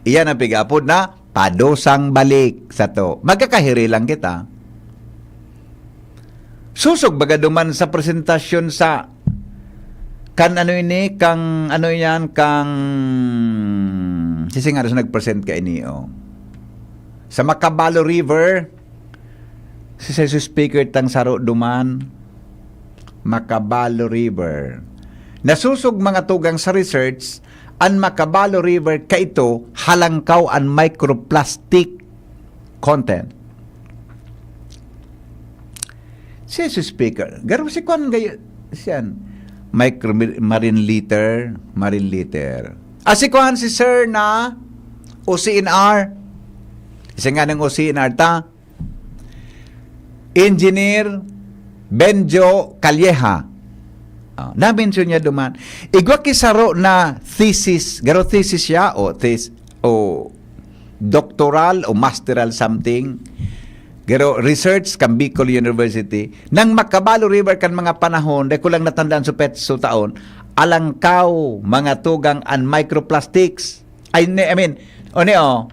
Iyan ang pigapod na padosang balik sa to. Magkakahiri lang kita. Susog baga duman sa presentasyon sa kan ano ini, kang ano yan, kang sising nga sa nag-present ka ini, oh. Sa Macabalo River, si Jesus Speaker tang saro duman, Macabalo River. Nasusog mga tugang sa research, an Macabalo River kaito halangkaw an microplastic content. Si Jesus Speaker, garo si kwan gayo, siyan, micro, marine litter, marine litter. Ah, si kwan, si Sir na, O C N R. Isa nga ng O C N R ta, Engineer Benjo Calleja. Ah, na-mention niya duman. Igwa ki saro na thesis, garo thesis siya, o thes-, o doctoral o masteral something. Garo research kan Bicol University. Nang Macabalo River kan mga panahon, dai ko lang natandaan sa petso taon, alangkaw, mga tugang an microplastics. Ay, ni-, I mean, o ni, oh,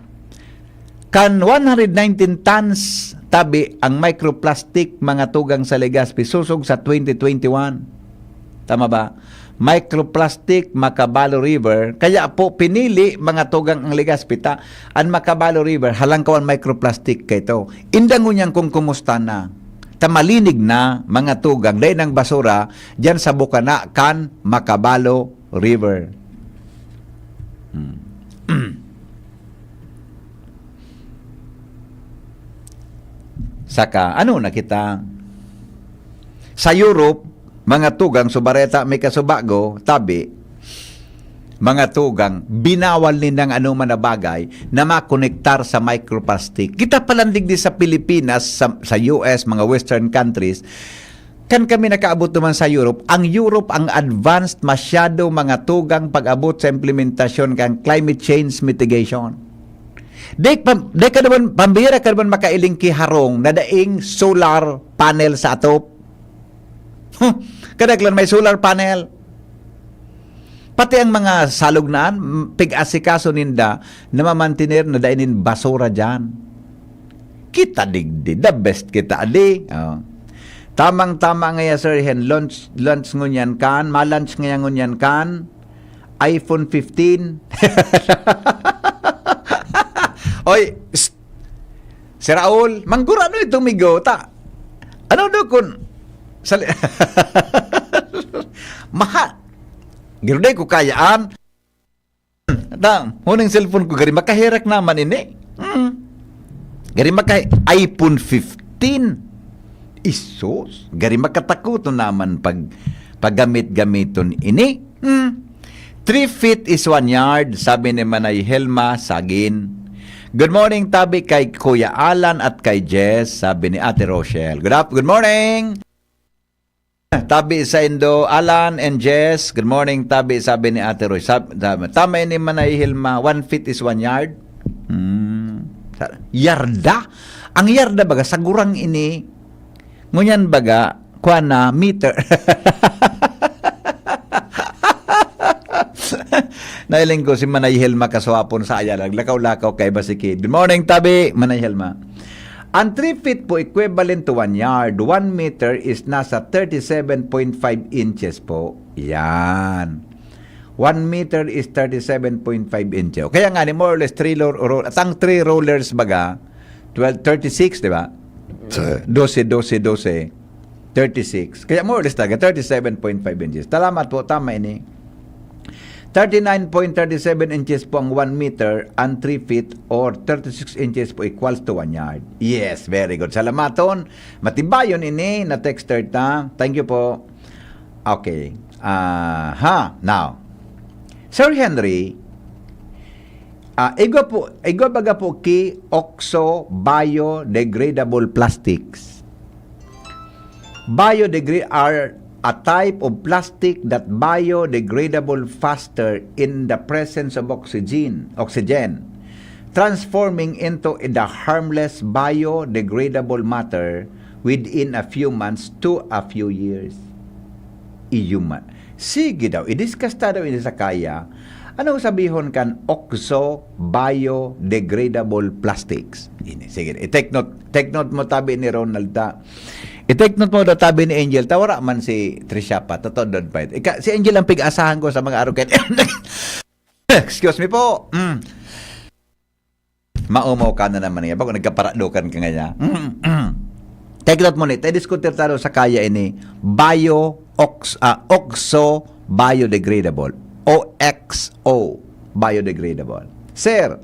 kan one hundred nineteen tons tabi ang microplastic, mga tugang, sa Legazpi, susog sa twenty twenty-one. Tama ba? Microplastic, Macabalo River. Kaya po, pinili, mga tugang, ang Legazpi ta, ang Macabalo River, halangkaw an microplastic kaito. Indangon niyan kung kumusta na. Ta malinig na, mga tugang, dai nang basura, diyan sa bukana kan Macabalo River. Hmm. Saka, ano na kita? Sa Europe, mga tugang, subareta may kasubago, tabi, mga tugang, binawal nindang anoman na bagay na makonektar sa microplastic. Kita palan digdi sa Pilipinas, sa, sa U S, mga western countries, Kan kami nakaabot naman sa Europe, ang Europe ang advanced masyado mga tugang pag-abot sa implementasyon kan climate change mitigation. Di, pa, di ka naman, pambira ka naman makailing ki harong na daing solar panel sa atop. Huh, kadaglan may solar panel. Pati ang mga salog naan, m-, pig-asikaso ninda na mamantener na dai nin basura diyan. Kita digdi, the best kita, di? Oh. Tamang-tama ngaya, Sir Hen, launch, launch ngunyan kan, ma-launch ngaya ngunyan kan iPhone fifteen. Oy, psst. Sir Raul, manggurano itong migo, ta. Ano daw kun, sali-, maha, giruday ko kayaan. Ta, huning cellphone ko, gari makaherak naman ini. Hmm. Gari maka-, iPhone fifteen. Isus, gari makatakoton naman pag, paggamit-gamiton ini. Hmm. Three feet is one yard, sabi ni Manay Helma Sagin. Good morning, tabi kay Kuya Alan at kay Jess, sabi ni Ate Rochelle. Good up, good morning! Tabi sa Indo, Alan and Jess. Good morning, tabi, sabi ni Ate Roy. Sab-, sabi, tama ini, Manay Hilma, one feet is one yard. Hmm. Sa-, yarda? Ang yarda baga, sa gurang ini, ngunyan baga, kuha na, meter. Nailing ko si Manay Hilma Kaswapon sa aya, naglakaw-lakaw kay Basikid. Good morning, tabi, Manay Hilma. Ang three feet po equivalent to one yard. One meter is nasa thirty-seven point five inches po. Yan. One meter is thirty-seven point five inches. Kaya nga ni more or less three ro-, ro-, at ang three rollers baga, twelve, thirty-six, di ba? Dose, dose, dose. Thirty-six. Kaya more or less talaga, thirty-seven point five inches. Salamat po, tama ini. Thirty-nine point thirty-seven inches po ang one meter and three feet or thirty-six inches po equals to one yard. Yes, very good. Salamaton. Matibayon ini na texter ta. Thank you po. Okay. Aha. Now, Sir Henry, ah, igwa po, igwa baga po ki oxo biodegradable plastics. Biodegrade are a type of plastic that biodegradable faster in the presence of oxygen, oxygen, transforming into the harmless biodegradable matter within a few months to a few years. Iyo man. Sige daw, i-discuss ta daw ini sa kaya. Anong sabihon kan oxo biodegradable plastics? Ini, sige, i-take note, take note mo tabi ni Ronald ta. I-take note mo daw tabi ni Angel ta, wala man si Trisha pa, totoo doon pa ito. Ika, si Angel ang pig-asahan ko sa mga araw kaya. Excuse me po. Mm. Maumaw ka na naman niya. Bago nagkaparadokan ka ngayon. Take note mo ni, tayo diskutir tayo sa kaya ini. Bio, ox, ah, oxo biodegradable. O X O biodegradable. Sir,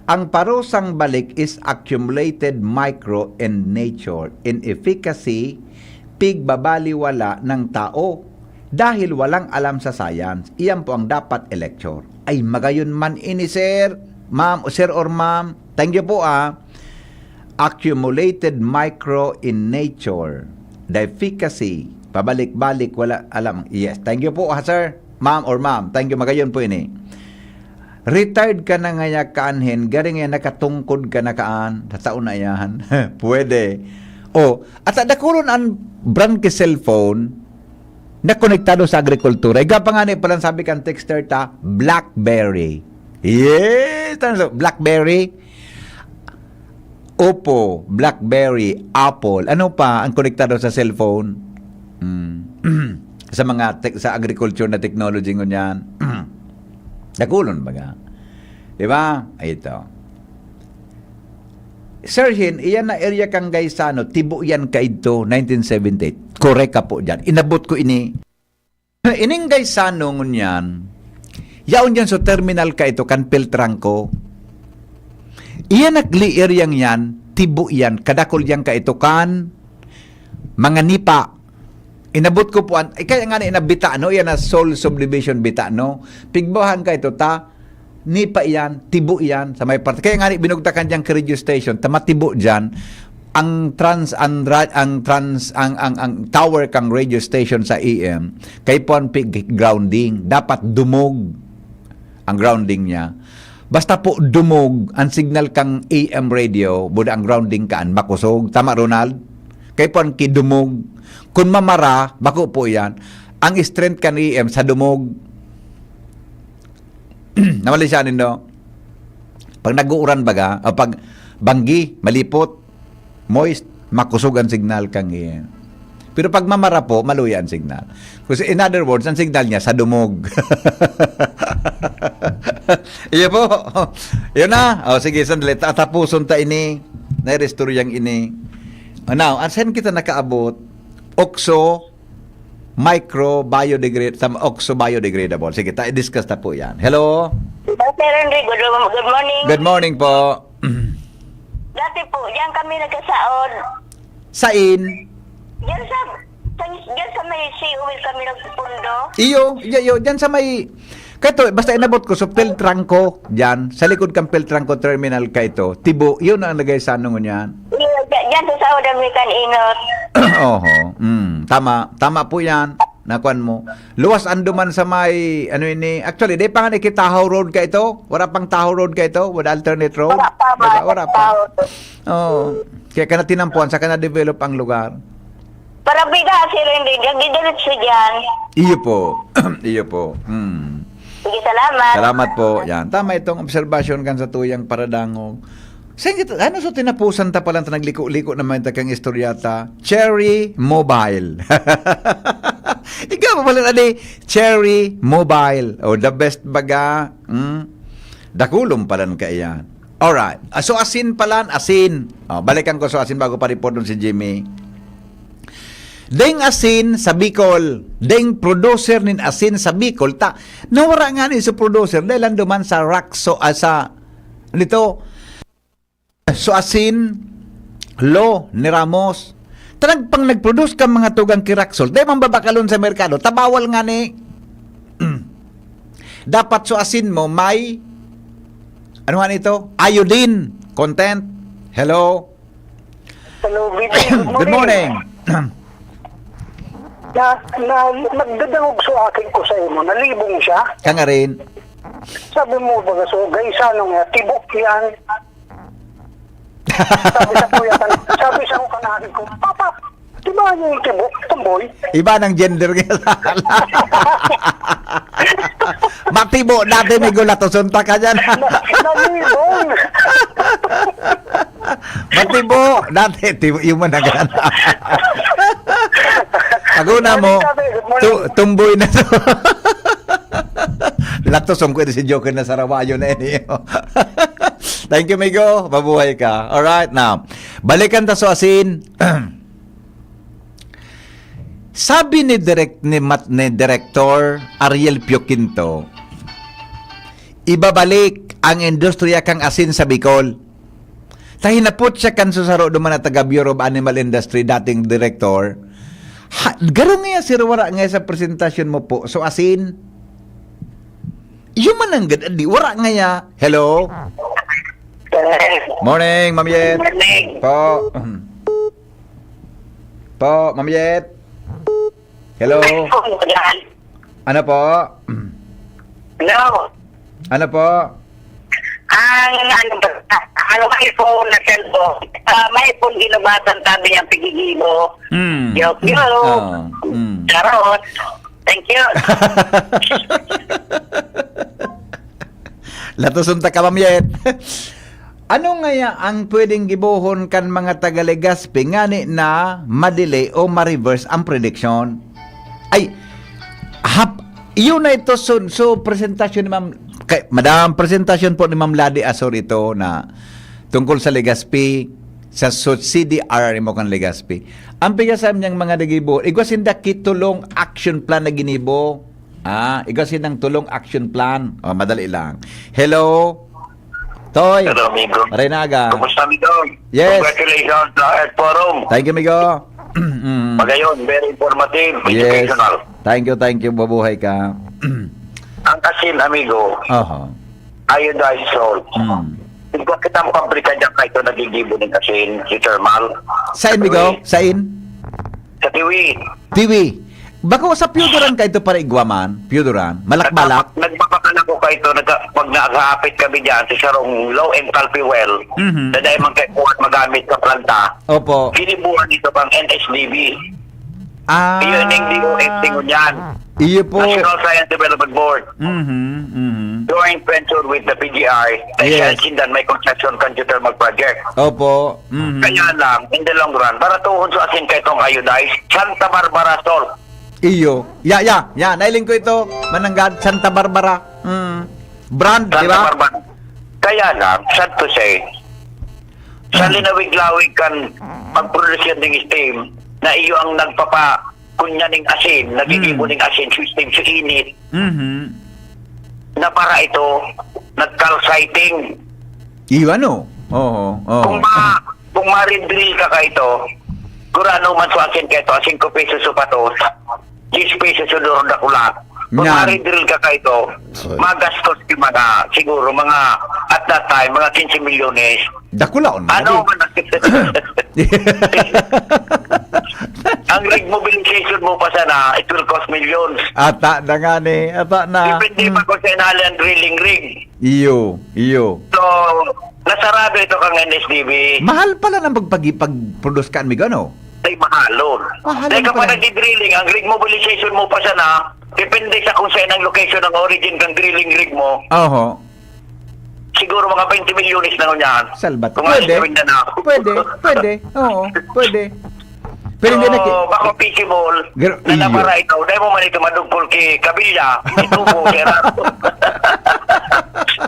ang parusang balik is accumulated micro in nature, in efficacy, pigbabaliwala ng tao dahil walang alam sa science. Iyan po ang dapat i-lecture. Ay, magayon man ini, sir. Ma'am, sir or ma'am, thank you po, ah. Accumulated micro in nature. The efficacy, pabalik-balik, wala alam. Yes, thank you po, ha, sir. Ma'am or ma'am, thank you, magayon po ini. Retired ka na ngaya kaanhin, garing ngaya nakatungkod ka na kaan, sa taon na yan. Pwede. O, at dakulon ang brand ki cellphone na konektado sa agrikultura. Iga pa nga ni palang sabi kan texter ta, BlackBerry. Yes! Ano sa BlackBerry? Oppo, BlackBerry, Apple. Ano pa ang konektado sa cellphone? Mm. Sa mga tech, sa agriculture na technology ngunyan. Dakulon baga. Di ba? Ito. Sir Hin, iyan na area kan Gaisano, tibo yan kaidto, nineteen seventy-eight. Correct ka po dyan. Inabot ko ini. Ining Gaisano ngunyan, yaon dyan sa terminal kaidto, kan Peltranco. Iyan nagli area yan, tibo yan, kadakol yan kaidto kan mga nipa. Inabot ko po an, eh, kaya nga na inabita, no? Yan na Seoul Subdivision Bita, no? Pigbawahan ka ito, ta? Nipa iyan, tibo iyan, sa may parte. Kaya nga ni binugtakan dyan ka radio station, ta matibo dyan. ang trans-, ang ra-, ang trans-, ang, ang, ang tower kang radio station sa A M, kaipuhan pi-, grounding. Dapat dumog ang grounding niya. Basta po dumog ang signal kang A M radio, buda ang grounding kaan, makosog. Tama, Ronald? Kaipuhan ki dumog. Kun mamara, bako po yan. Ang strength kan A M sa dumog. Namali siya nindo. Pag nag-uuran baga, o pag banggi, malipot, moist, makosog ang signal kang A M. Pero pag mamara po, maluya ang signal. Kasi in other words, ang signal niya sa dumog. Iyo po. Yun na. O sige, sandali. Tatapuson ta ini. Nairestoryang ini. O, now, asan kita nakaabot? Okso, micro biodegradable, sa okso biodegradable. Sige, ta, i-discuss ta po yan. Hello? Sir Henry, good, good morning. Good morning po. Dati po, diyan kami nagkasaod. Sain? Diyan sa, sa, diyan sa may C O L kami nagpupundo. Iyo, iyo, iyo. Diyan sa may, kato, basta inabot ko, so Peltrangco, diyan, sa likod kang Peltrangco Terminal ka ito, Tibo, yun ang lagay sa ano ngunyan. Iyo, diyan, diyan sa saod ang may kan-inot. Oho, mm, tama, tama po yan. Nakuan mo. Luwas ang duman sa may, ano ini, actually, di pa nga ni Tahaw Road ka ito? Wala pang Tahaw Road ka ito? With alternate road? Wala pa, Diba? Wala pa. Tahaw Road. Oo. Kaya ka na tinampuan, sa ka na-develop ang lugar. Para biga, Sir Henry, nagdidiretso dyan. Iyo po. Iyo po. Hmm. Sige, salamat. Salamat po. Yan. Tama itong obserbasyon kan sa tuyang paradangog. Sa inyo, ano, so tinapusan ta pala ta nagliko-liko naman ta kang istoryata? Cherry Mobile. Ikaw, wala na di. Cherry Mobile. Oh, the best baga. Hmm? Dakulom palan kaiyan. Alright. Ah, so asin palan, asin. Oh, balikan ko so asin bago pa reporton si Jimmy. Ding asin sa Bicol, ding producer nin asin sa Bicol, ta, nawara nga ni sa producer, dahil lang duman sa Raxo, ah, sa, nito, so asin, lo, ni Ramos. Tanag pang nag-produce ka mga tugang ki Raxol, dahil mang babakalon sa merkado, tabawal nga ni, dapat so asin mo, may, ano nga nito? Iodine content. Hello? Hello, B P. Good morning. Good morning. Na, na, nagdadangog sa akin ko sa imo, nalibong siya. Ka nga rin. Sabi mo, baga, so, guys, ano nga, tibok yan. Sabi sa kuya, kan-, sabi sa ko kanahin ko, "Papa, di ba yung tibok, tomboy?" Iba ng gender ngayon. Matibo, dati may gulatoson ta ka dyan. Na-, nalibong. Matibo, dati, tibo, yung managan. Pag-una mo, Sabi, sabi, good morning. Tu-, tumboy na to. Latos, ang kwento si Joker na sarawayo na ini. Thank you, migo. Mabuhay ka. Alright, now. Balikan ta so asin. Sabi ni direk-, ni Mat-, ni Direktor Ariel Pio Quinto, ibabalik ang industriya kang asin sa Bicol. Ta hinapot siya kan susaro duman na taga Bureau of Animal Industry, dating direktor. Ha, garo nga, sir, wala nga sa presentasyon mo po. So, asin, yun man ang gad-, di, wala nga ya. Hello? Morning, Ma'am Yet. Morning. Po. Po, Ma'am Yet. Hello? Ano po? Hello? Ano po? Ang ano ba? Ang iPhone na cellphone. Ah, may iPhone ginubatan sabi niyang pigigibo. Mm. Joke, joke. Oo. Mm. Charot. Thank you. Latoson ta ka, Ma'am Yet. Ano ngaya ang pwedeng gibohon kan mga taga Legazpi ngani na ma-delay o ma-reverse ang prediksyon? Ay, hap-, yun na ito. So, so, presentasyon ni Ma'am, kay, Madam, presentasyon po ni Ma'am Lady Asor ito na tungkol sa Legazpi, sa so-, C D R R mo kan Legazpi. Ang pigasabi niyang mga nagibo, igwa sinda ki tulong action plan na ginibo. Ah, igwa sindang tulong action plan. O, madali lang. Hello? Toy. Hello, amigo. Maray na aga. Kumusta, amigo? Yes. Congratulations sa Earth Forum. Thank you, amigo. Mm. Magayon, very informative, Yes. educational. Thank you, thank you. Mabuhay ka. Ang asin, amigo, Oho. iodized salt. Mm. It Bakit ang pabrika diyan kaito nagigibo nin asin, si Thermal? Sain, Migo? Sain? Sa Tiwi. Tiwi. Bako sa Pioduran kaito, pare, igwa man? Pioduran? Malakbalak? Nagpapakala ko kaito, nagka, pag nakahapit kami diyan sa sarong low enthalpy well, Mhm. na dahil man kay kuwan magamit sa planta, Opo. Kinibuhan ito pang N S D B. Ah. Iyo ning D O S T ngunyan. Iyo po. National Science Development Board. Mhm, mhm. Joint venture with the P G I. Kaya Yes. siya sindan may concession kan geothermal project. Opo. Mhm. Kaya lang, in the long run, para tuhon sa asin kay tong iodized, Santa Barbara salt. Iyo. Ya, ya, ya. Nailing ko ito. Mananggad, Santa Barbara. Mm. Brand, di Santa ba? Barbara. Kaya lang, sad to say, sa Mm. linawig-lawig kan pagproduce ning steam, na iyo ang nagpapa-, kunya ning asin, nagigibo Mm. ning asin, system sa init, Mhm. na para ito, nagcalciting. Iyo ano? Oo, oo. Kung ma-, kung ma-drill ka kaito, gurano man sa asin kaito, singko pesos o patos, diyes pesos o duro dakula. Kung Yan. ma-drill ka kaito, Sorry. magastos yung mga, siguro, mga, at that time, mga quince milyones. Dakulaon man, Ano abi. man ang Ang rig mobilization mo pa sana, it will cost millions. Ata na nga ni, ata na. Depende Hmm. pa kung saan hali ang drilling rig. Iyo, iyo. So, nasarado ito kang N S D B. Mahal pala ng pagpagi-, pag-produce ka, amigo, ano? Ay, mahalon. Mahalon Dahil kapag pala. nagdi-drilling, ang rig mobilization mo pa sana, depende sa kung saan ang location, ang origin kang drilling rig mo. Oho. Siguro mga twenty milyones na ngunyan. Salbat. Kung Pwede. ano gawin na na. Pwede, pwede. Oo, pwede. Pero hindi na ki- So, baka feasible Gr- na iyo. napara ito. Dahil mo man ito madugpol kay Kabilla, may tubo, kaya na.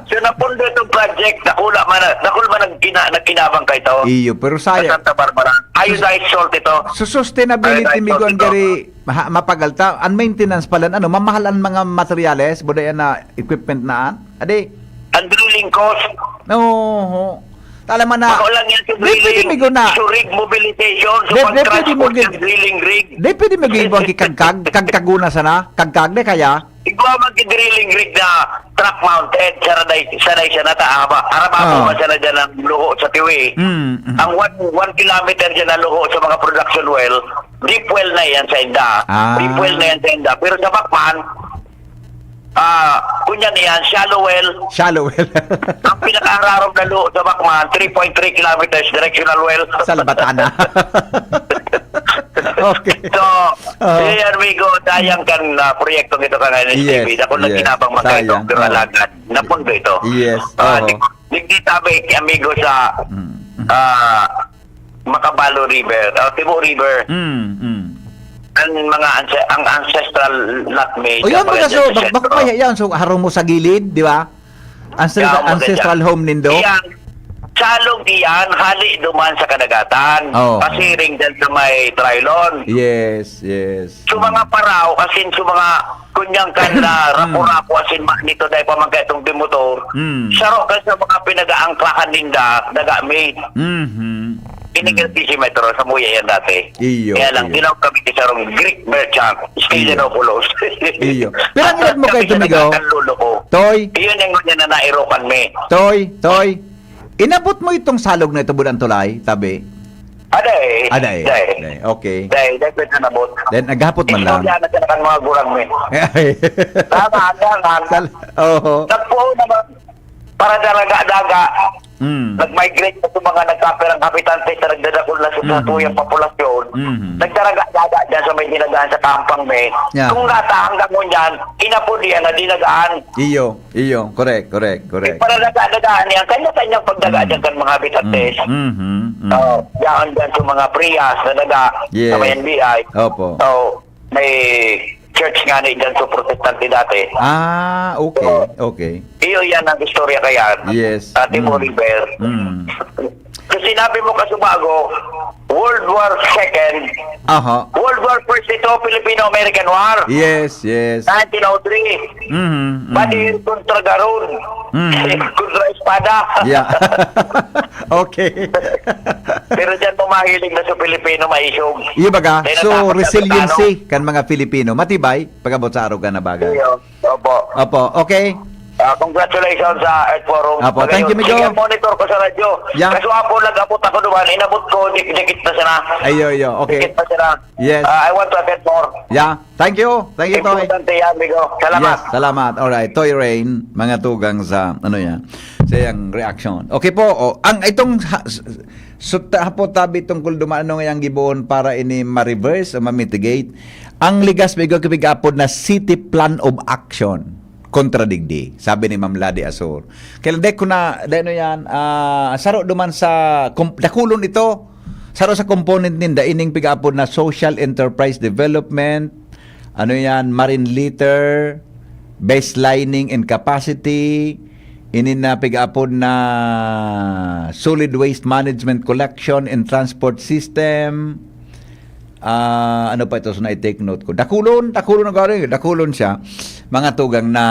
So, napundo itong project. Dakula man, dakul man nagkina-, nagkinabang ka ito. Iyo, pero Sa saya. Santa Barbara. Iodized salt ito. Sa sustainability, Iodized migo salt ang ito. gari, maha-, mapagal ta. Ang maintenance pala, ano, mamahal ang mga materyales, buday na equipment na, adi? Ang drilling cost. Oo. Tala man na. Bako lang yan sa Di, pwede drilling. migo na. So, rig mobilization, so, Di, di, pwede mo pag-transport gid- ng drilling rig. Di, pwede mo gid ibang kikagkag, kagkaguna sana, kagkag, di kaya? Igwa man ki drilling rig na truck mounted, sa raday, sa raday siya nata, ah, ba? Arababo Ah. ba siya na dyan ang luho sa Tiwi? Mm, mm. Ang one, one kilometer dyan na luho sa mga production well, deep well na yan sa inda. Ah. Deep well na yan sa inda. Pero sa Bacman, ah, kunya niyan, shallow well. Shallow well. Ang pinakahararong na luho sa Bacman, three point three kilometers directional well. Salbatana. Okay. So, Ah. Hey, amigo, sayang kan, ah, proyektong ito kan N S T V. Yes, Ako yes. nagkinabang man kayo, Sayang. Doktor Oo. Alagan. Napundo ito. Yes. Ah, Oo. di, di, di tabi, amigo sa, Mm, mm. ah, Macabalo River, ah, Tibo River. Mm, mm. Ang mga anse-, ang ancestral lot may O yun, sa mga baga so, dyan sa bak-, bak-, sentro. kaya yan, so, harong mo sa gilid, di ba? Ancestral, Yaon mo sa ancestral dyan. home nindo? Iyan, salog iyan, hali duman sa kadagatan. Oo. Pasiring dyan sa may Trilon. Yes, yes. So, mga paraw, as in, so, mga kunyang kan na Mm. rapo-rapo, as in, ma-, nito dahil pa man kaitong demotor, Mm. saro ka sa mga pinag-aangklahan ninda, daga may Mhm. Ini Mm. Grecimetro, sa Muya yan dati. Iyo, Kaya lang, iyo. tinawag kami ni sarong Greek merchant, Iyo. Stilianopoulos. Iyo. Pero ang edad mo Sabi kayo, siya, Tumigaw? "Nagkakanlolo ko." Toy? Iyon ang ngunyan na nairokan mi. Toy, Toy. Inabot mo itong salog na ito, Budang Tulay, tabi? Aday. Aday. Aday. Aday. Okay. Aday, aday, pwede na nabot. Then, naghapot man lang. Istorya na siya ng mga gurang mi. Tama, tama. Sal-, oho. Nagpuho naman. Para daraga-daga. Mm. Nag-migrate na itong mga nagkapirang habitante sa nagdadakul na Mm. susutuy ang populasyon. Mm. Nagdaraga-daga dyan sa may dinadaan sa Kampang, may. Yeah. Kung nata hanggang ngunyan, inapod yan na dinagaan. Iyo, iyo. Correct, correct, correct. Para daga-dagaan yan, kanya-kanyang pagdaga Mm. dyan kan mga habitantes. Mm. Mm-hmm. Mm. Oh, yan dyan sa mga priyas na daga Yes. sa may N B I. Opo. So, may church nga ni dyan sa protestante dati. Ah, okay, So, okay. Iyo yan ang istorya kaya. Yes. Ate Mm. Oliver. Mm. So, sinabi mo kasubago, World War Second. Aha. World War First ito, Filipino-American War. Yes, yes. Nineteen oh three. Mhm, mhm. Badir kontra garod. Mhm. Kontra espada. Yeah. Okay. Pero dyan mo mahiling na sa Pilipino, maisog. Iya baga, Kaya so, natakot sa resiliency Amerikano. kan mga Filipino. Matibay, pag-abot sa araw ka na bagay. Iyo. Opo. Opo, okay. Ah, congratulations sa Earth Forum. Apo, thank you, Migo. Sige, monitor ko sa radyo. Yeah. Kaso apo, nag-abot ako duman, inabot ko, di-, dikit na sila. Ayo, ayo, okay. Dikit na sila. Yes. Ah, I want to attend more. Yeah. Thank you. Thank you, Toy. Importante yan, Migo. Salamat. Yes, salamat. Alright. Toy Rain, mga tugang sa, ano yan, sa iyang reaction. Okay po. O, ang itong ha-, s-, s-, suta po tabi tungkol duman, ano nga yang gibohon para ini ma-reverse o ma-mitigate. Ang Legazpi, Migo, kipig-apod na City Plan of Action. Kontradigdi, sabi ni Ma'am Lady Asor. Kaya dai ko na, dai ano yan, ah, saro duman sa, kom-, dakulon ito. Saro sa component ninda, ining pig-apod na social enterprise development, ano yan, marine litter, baselining and capacity, ini na pig-apod na solid waste management, collection and transport system. Ah, ano pa ito? So, na-take note ko. Dakulon, dakulon na gari, dakulon siya. Mga tugang na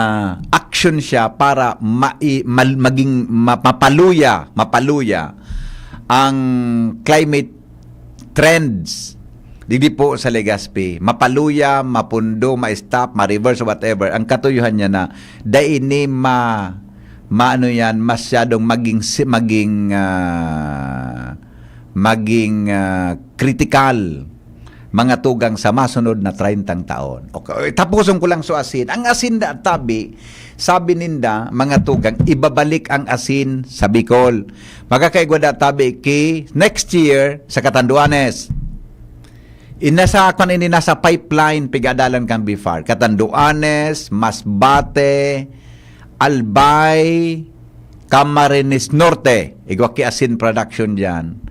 action siya para mai-, mal-, maging ma-, mapaluya, mapaluya ang climate trends. Digdi po sa Legazpi. Mapaluya, mapundo, ma-stop, ma-reverse, whatever. Ang katuyuhan niya na, dai ni ma-, maano yan, masyadong maging si-, maging, ah, maging, ah, kritikal, mga tugang sa masunod na treyntang taon. Okay, tapuson ko lang so asin. Ang asin da tabi, sabi ninda, mga tugang, ibabalik ang asin sa Bicol. Magkakaigwa da tabi ki next year sa Catanduanes. Inasa, kwan ini, nasa pipeline, pig-adalan kan BFAR. Catanduanes, Masbate, Albay, Camarines Norte. Igwa ki asin production diyan.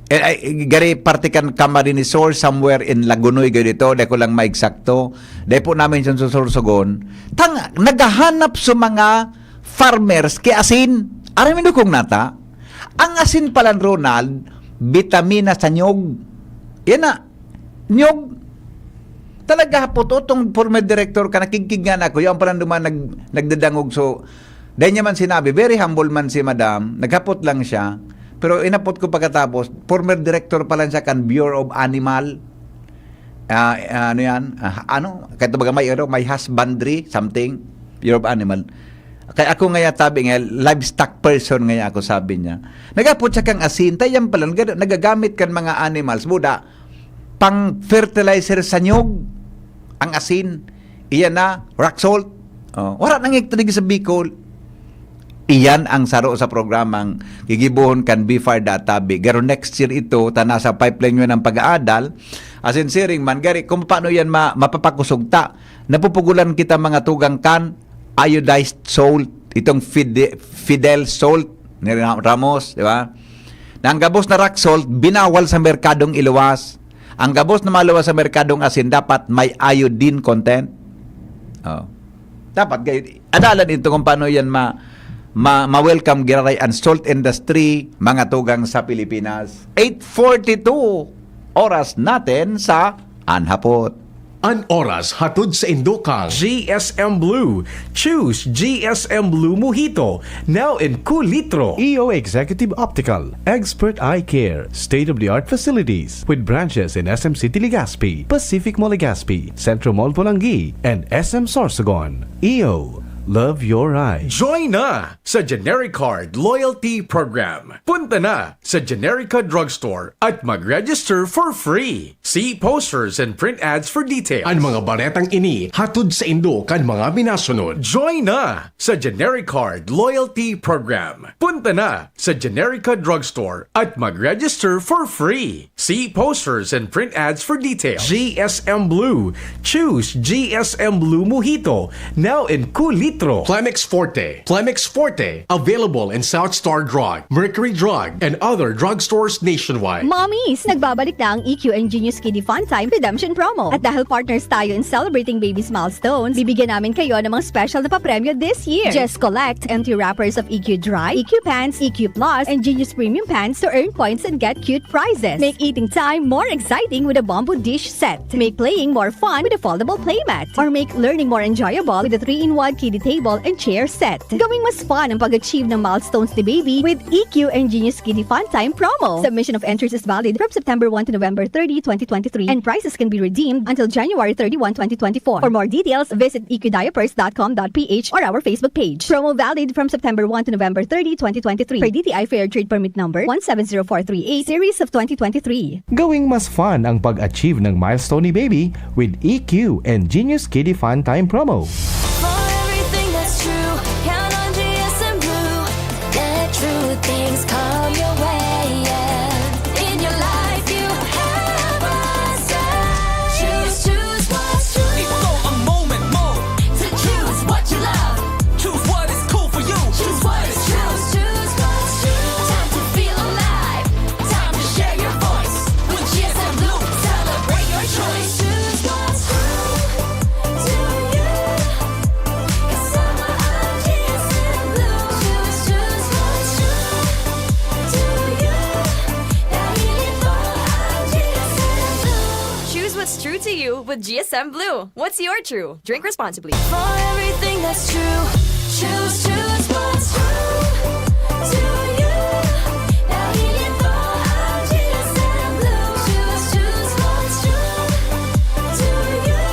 Eh, ay, gari parte kan Camarines Sur, somewhere in Lagonoy, gari dito, di ko lang maeksakto. Di po namin siya susursugon. Tang, naghahanap sa mga farmers ki asin. Aram mo kung nata? Ang asin pala, Ronald, bitamina sa nyog. Yan na. Nyog. Talaga hapot, o, tong former director ka, nakigkig nga na ako, yung pala duman nag-, nagdadangog. So, dahil niya man sinabi, very humble man si madam, naghapot lang siya. Pero inapot ko pagkatapos, former director pala siya kan Bureau of Animal. Ah, ah, ano yan? Ah, ano? Kahit baga may, ano, may husbandry, something. Bureau of Animal. Kaya ako nga tabi nga, livestock person nga ako, sabi niya. Nagapot siya kang asin, tayan pala, nag-, nagagamit kan mga animals, buda, pang fertilizer sa nyog, ang asin, iyan na, rock salt. Oh, wala nang ektadig sa Bicol. Iyan ang saro sa programang gigibohon kan BFAR da tabi. Garo next year ito, ta nasa pipeline yun ang pag-aadal. Asin siring man, gari, kung paano yan ma-, mapapakusog ta. Napupugulan kita mga tugang kan iodized salt, itong Fide-, Fidel salt ni Ra-, Ramos, di ba? Na ang gabos na rock salt, binawal sa merkadong iluwas. Ang gabos na maluwas sa merkadong asin, dapat may iodine content. Oh. Dapat gayon. Adalan ito kung paano yan ma-, ma-, ma-welcome giraray ang salt industry, mga tugang sa Pilipinas. Eight forty-two, oras natin sa Anhapot. An oras hatod sa indo kan G S M Blue. Choose G S M Blue Mojito. Now in kulitro. E O Executive Optical. Expert eye care. State-of-the-art facilities. With branches in S M City Legazpi, Pacific Mall Legazpi, Centro Mall Polangui, and S M Sorsogon. E O. Love your eyes. Join na sa Generic Card Loyalty Program. Punta na sa Generica Drugstore at mag-register for free. See posters and print ads for details. An mga baretang ini hatod sa indo kan mga minasunod. Join na sa Generic Card Loyalty Program. Punta na sa Generica Drugstore at mag-register for free. See posters and print ads for details. G S M Blue. Choose G S M Blue Mojito. Now in kulitro. Plemex Forte. Plemex Forte. Available in South Star Drug, Mercury Drug, and other drugstores nationwide. Mommies, nagbabalik na ang E Q Ingenious Kiddy Fun Time Redemption Promo. At dahil partners tayo in celebrating babies' milestones, bibigyan namin kayo ng mga special na papremyo this year. Just collect empty wrappers of E Q Dry, E Q Pants, E Q Plus, and Genius Premium Pants to earn points and get cute prizes. Make eating time more exciting with a Bombo Dish Set. Make playing more fun with a foldable playmat. Or make learning more enjoyable with a three-in-one Kiddy table, and chair set. Gawing mas fun ang pag-achieve ng milestones ni baby with E Q and Genius Kiddie Fun Time promo. Submission of entries is valid from September one to November thirty, twenty twenty-three, and prizes can be redeemed until January thirty-one, twenty twenty-four. For more details, visit E Q diapers dot com dot P H or our Facebook page. Promo valid from September one to November thirty, twenty twenty-three. Per D T I Fair Trade Permit Number one seven zero four three eight, Series of twenty twenty-three. Gawing mas fun ang pag-achieve ng milestone ni baby with E Q and Genius Kiddie Fun Time promo. For everything that's true, count on G S M Blue. Let true things come your way, yeah. In your life, you have a say. Choose, choose what's true. Ito ang moment mo. To choose what you love. Choose what is cool for you. Choose what is true. Choose what's true. Time to feel alive. Time to share your voice. With G S M Blue, celebrate your choice. Choose what's true to you. Kasama ang G S M Blue. Choose, choose what's true to you. Dahil ito ang G S M Blue. Choose what's true to you with G S M Blue. What's your true? Drink responsibly. For everything that's true, choose, choose what's true to you. Dahil ito ang G S M Blue. Choose, choose what's true to you.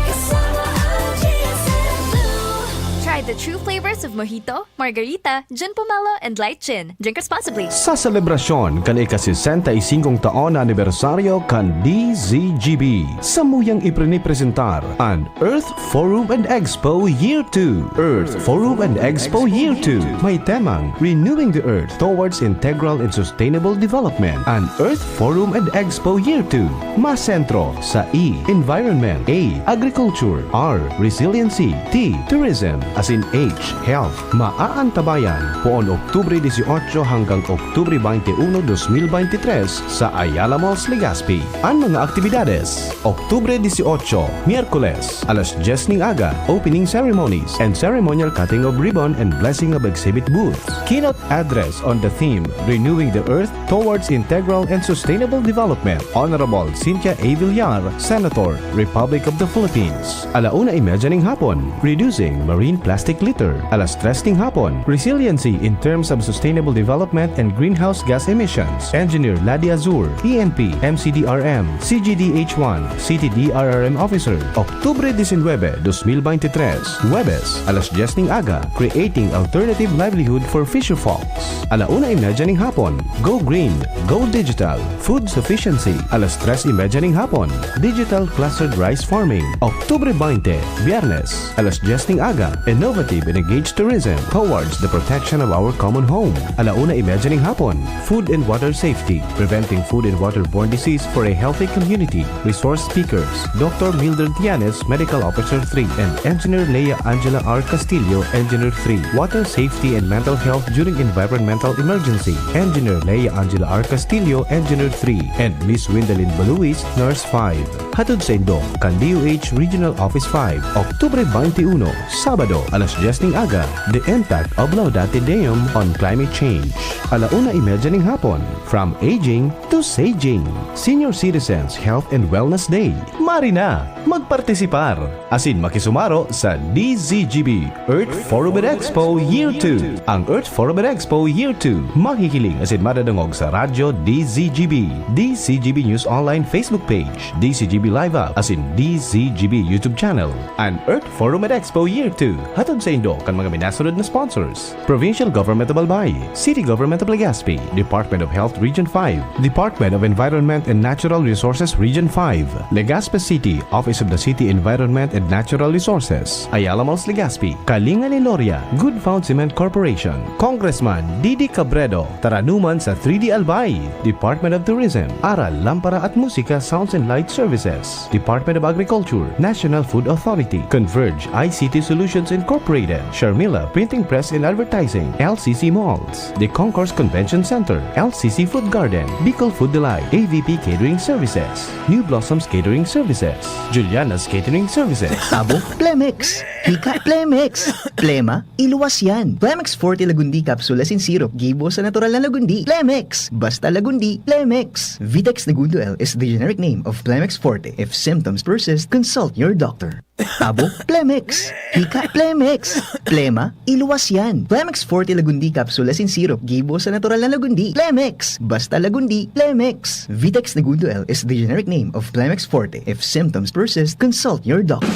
Kasama ang G S M Blue. Try the true flavors of mojito, margarita, gin pomelo, and light gin. Drink responsibly. Sa selebrasyon kan ika-sesenta y singkong taon na anibersaryo kan D Z G B, samuyang iprinipresentar an Earth Forum and Expo Year two. Earth Forum and Expo Year two may temang Renewing the Earth Towards Integral and Sustainable Development. An Earth Forum and Expo Year two masentro sa E, Environment, A, Agriculture, R, Resiliency, T, Tourism, asin H, Health. Maaantabayan poon Oktubre dieciocho hanggang Oktubre veintiuno, dos mil veintitrés sa Ayala Malls, Legazpi. An mga aktibidades: Oktubre dieciocho, Miyerkules, alas dyes ning aga, opening ceremonies and ceremonial cutting of ribbon and blessing of exhibit booths. Keynote address on the theme Renewing the Earth Towards Integral and Sustainable Development, Honorable Cynthia A. Villar, Senator, Republic of the Philippines. Alauna y media ning hapon, Reducing Marine Plastic Litter. Alas tres ning hapon, Resiliency in Terms of Sustainable Development and Greenhouse Gas Emissions, Engineer Ladi Azur, E N P, M C D R M, C G D H one, City D R R M Officer. Oktubre diecinuebe, dos mil veintitrés, Huwebes, alas dyes ning aga, Creating Alternative Livelihood for Fisherfolk. Alauna y media ning hapon, Go Green, Go Digital, Food Sufficiency. Alas tres y media ning hapon, Digital Clustered Rice Farming. Oktubre veinte, Biyernes, alas dyes ning aga, Innovative and Engaged Tourism Towards the Protection of Our Common Home. Alauna y media ning hapon, Food and Water Safety, Preventing Food and Waterborne Disease for a Healthy Community. Resource speakers, Doctor Mildred Tianes, Medical Officer three, and Engineer Lea Angela R. Castillo, Engineer three. Water safety and mental health during environmental emergency, Engineer Lea Angela R. Castillo, Engineer three, and Miss Windalin Baluis, Nurse five. Hatod saindo kan D O H Regional Office five, Oktubre veintiuno, Sabado, alas dyes ning aga, The Impact of Laudate Deum on Climate Change. Alauna y media ning hapon, From Aging to Saging, Senior Citizens Health and Wellness Day. Mari na magpartisipar asin makisumaro sa D Z G B Earth Forum and Expo Year two. Ang Earth Forum and Expo Year two mahihiling asin madadangog sa radyo D Z G B, D Z G B News Online Facebook page, D Z G B Live App, asin D Z G B YouTube channel. An Earth Forum and Expo Year two, hatod saindo kan mga minasunod na sponsors: Provincial Government of Albay, City Government of Legazpi, Department of Health Region five, Department of Environment and Natural Resources Region five, Legazpi City, Office of the City Environment and Natural Resources, Ayala Malls, Legazpi, Kalinga ni Loria, Good Found Cement Corporation, Congressman Didi Cabredo, taranuman sa three D Albay, Department of Tourism, Aral, Lampara at Musika Sounds and Light Services, Department of Agriculture, National Food Authority, Converge I C T Solutions Incorporated, Sharmila Printing Press and Advertising, L C C Malls, The Concourse Convention Center, L C C Food Garden, Bicol Food Delight, A V P Catering Services, New Blossoms Catering Services, Juliana's Catering Services. Abo, Plemex! Hika, Plemex! Plema, iluwas yan! Plemex Forte Lagundi Capsule asin Syrup, gibo sa natural na Lagundi. Plemex! Basta Lagundi, Plemex! Vitex Negundo L is the generic name of Plemex Forte. If symptoms persist, consult your doctor. Tabo, Plemex. Hika, Plemex. Plema, iluwas yan. Plemex Forte Lagundi Capsule Asin Syrup, gibo sa natural na lagundi. Plemex. Basta lagundi, Plemex. Vitex Negundo L is the generic name of Plemex Forte. If symptoms persist, consult your doctor.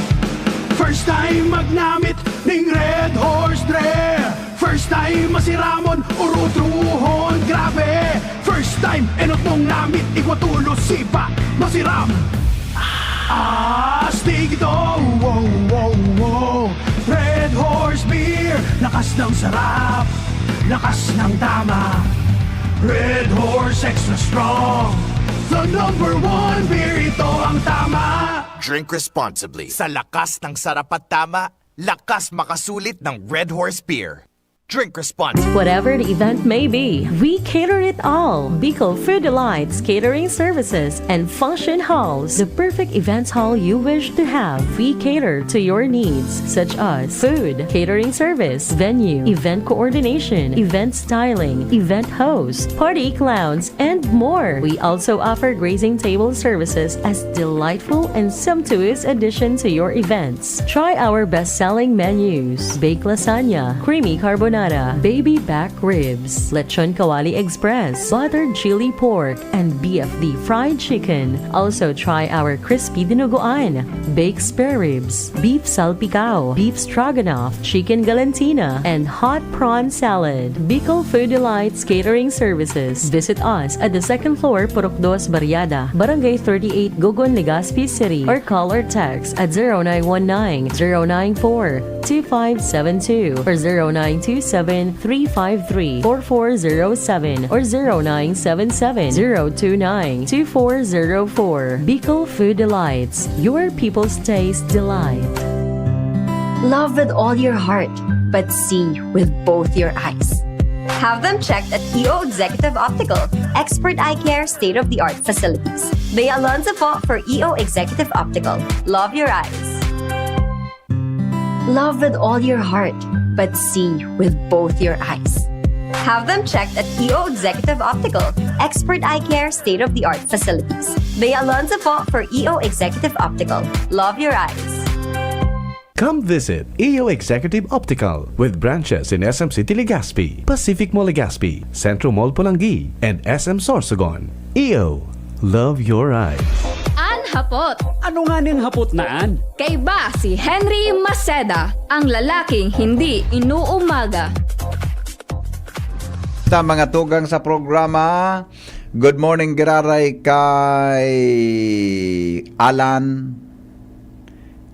First time magnamit ning Red Horse Dre. First time masiramon, urutruhon, grabe. First time, enot mong namit, igwa tulos, sipa, masiram. Astig ito, wow, wow, wow. Red Horse Beer, lakas ng sarap, lakas ng tama. Red Horse Extra Strong, the number one beer, ito ang tama. Drink responsibly. Sa lakas ng sarap at tama, lakas makasulit ng Red Horse Beer. Drink responsibly. Whatever the event may be, we cater it all. Bicol Food Delights Catering Services and Function Halls, the perfect events hall you wish to have. We cater to your needs, such as food, catering service, venue, event coordination, event styling, event host, party clowns, and more. We also offer grazing table services as delightful and sumptuous addition to your events. Try our best-selling menus: baked lasagna, creamy carbonara, baby back ribs, lechon kawali express, buttered chili pork, and B F D fried chicken. Also try our crispy dinuguan, baked spare ribs, beef salpicao, beef stroganoff, chicken galantina, and hot prawn salad. Bicol Food Delights Catering Services. Visit us at the second floor, Purok Dos Barriada, Barangay thirty-eight, Gogon, Legazpi City, or call or text at zero nine one nine, zero nine four, two five seven two or zero nine two seven, three five three, four four zero seven or zero nine seven seven, zero two nine, two four zero four. Bicol Food Delights, your people's taste delight. Love with all your heart, but see with both your eyes. Have them checked at E O Executive Optical. Expert eye care, state-of-the-art facilities. Bea Alonzo po for E O Executive Optical. Love your eyes. Love with all your heart, but see with both your eyes. Have them checked at E O Executive Optical. Expert eye care, state-of-the-art facilities. Bea Alonzo po for E O Executive Optical. Love your eyes. Come visit E O Executive Optical with branches in S M City Legazpi, Pacific Mall Legazpi, Centro Mall Polangui, and S M Sorsogon. E O, love your eyes. An hapot. Ano nga ning hapot na an? Kaiba si Henry Maceda, ang lalaking hindi inuumaga. Sa mga tugang sa programa, good morning giraray kay Alan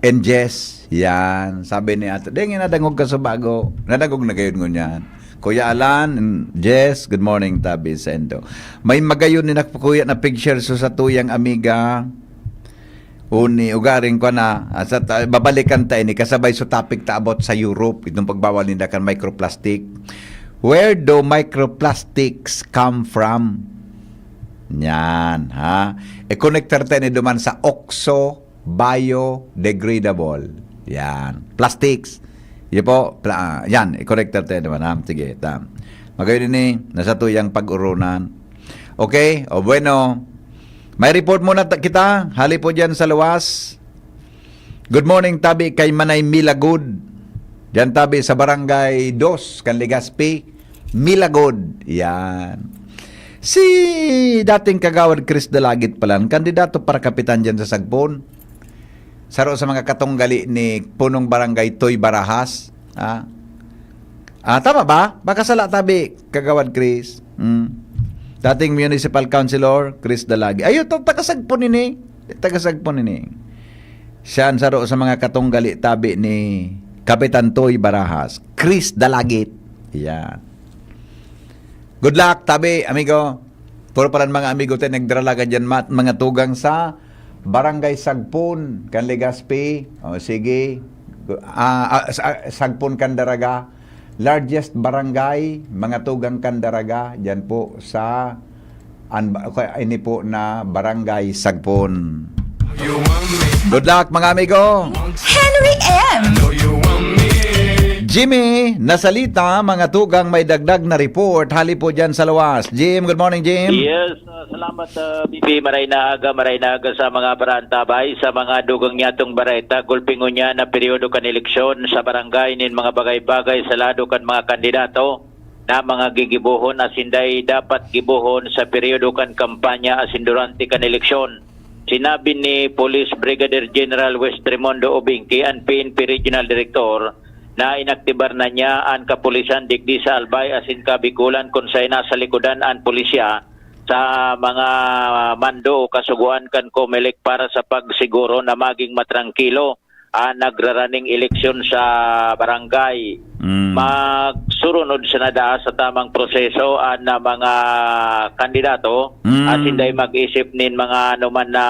and Jess. Yan, sabi ni Ate, deng nadangog ka sa bago. Nadangog na kayo ngunyan. Kuya Alan, and Jess, good morning, tabi sa endo. May magayon ni Kuya na picture so sa tuyang amiga. Uni, ugaring ko na, ah, sa ta- babalikan ta ini, kasabay sa topic ta about sa Europe, itong pagbawal nila kan microplastic. Where do microplastics come from? Yan, ha? I-connector ta ini duman sa Oxo biodegradable. Yan. Plastics. Yan po. Pla- ah, yan. I-connector ta ini duman, ha? Sige, ta. Magayon ini, nasa tuyang pag-urunan. Okay? O bueno, may report muna ta- kita. Hali po dyan sa luwas. Good morning, tabi kay Manay Milagod. Diyan tabi sa Barangay Dos, kan Legazpi. Milagod. Yan. Si dating Kagawad Chris Dalagit pala, ang kandidato para kapitan diyan sa Sagpon. Saro sa mga katunggali ni Punong Barangay Toy Barajas. Ah, ah tama ba? Baka sala tabi, Kagawad Chris. Hmm. Dating Municipal Councilor, Chris Dalagit. Ayo, ta- taga Sagpon ini. Taga Sagpon ini. Siya ang saro sa mga katunggali tabi ni Kapitan Toy Barajas, Chris Dalagit. Yan. Good luck, tabi, amigo. Puro pala mga amigo tayo nagdaralaga dyan, mat, mga tugang sa Barangay Sagpon, kan Legazpi. O, sige. Ah, ah, sa- Sagpon, Candaraga. Largest barangay, mga tugang Candaraga, dyan po sa an, ini po na Barangay Sagpon. Good luck, mga amigo! Henry M. Jimmy Nasalita, mga tugang may dagdag na report hali po dyan sa luwas. Jim, good morning, Jim. Yes, uh, salamat, uh, B B. Maray na aga, maray na aga sa mga paraantabay, sa mga dugang nyatong bareta. Gulpi ngunyan na peryodo kan eleksyon sa barangay nin mga bagay-bagay sa lado kan mga kandidato na mga gigibohon asin dai dapat gibohon sa peryodo kan kampanya asin durante kan eleksyon. Sinabi ni Police Brigadier General West Raimundo Obingke, an P N P Regional Director, na inaktibar na niya an kapulisan digdi sa Albay asin Kabikulan kun saen nasa likodan an pulisya sa mga mando o kasugoan kan Comelec para sa pagsiguro na maging matrangkilo an nagraraning eleksyon sa barangay. Mm. Magsurunod sana daa sa tamang proseso an, ah, mga kandidato, Mm. asin dai mag-isip nin mga anoman na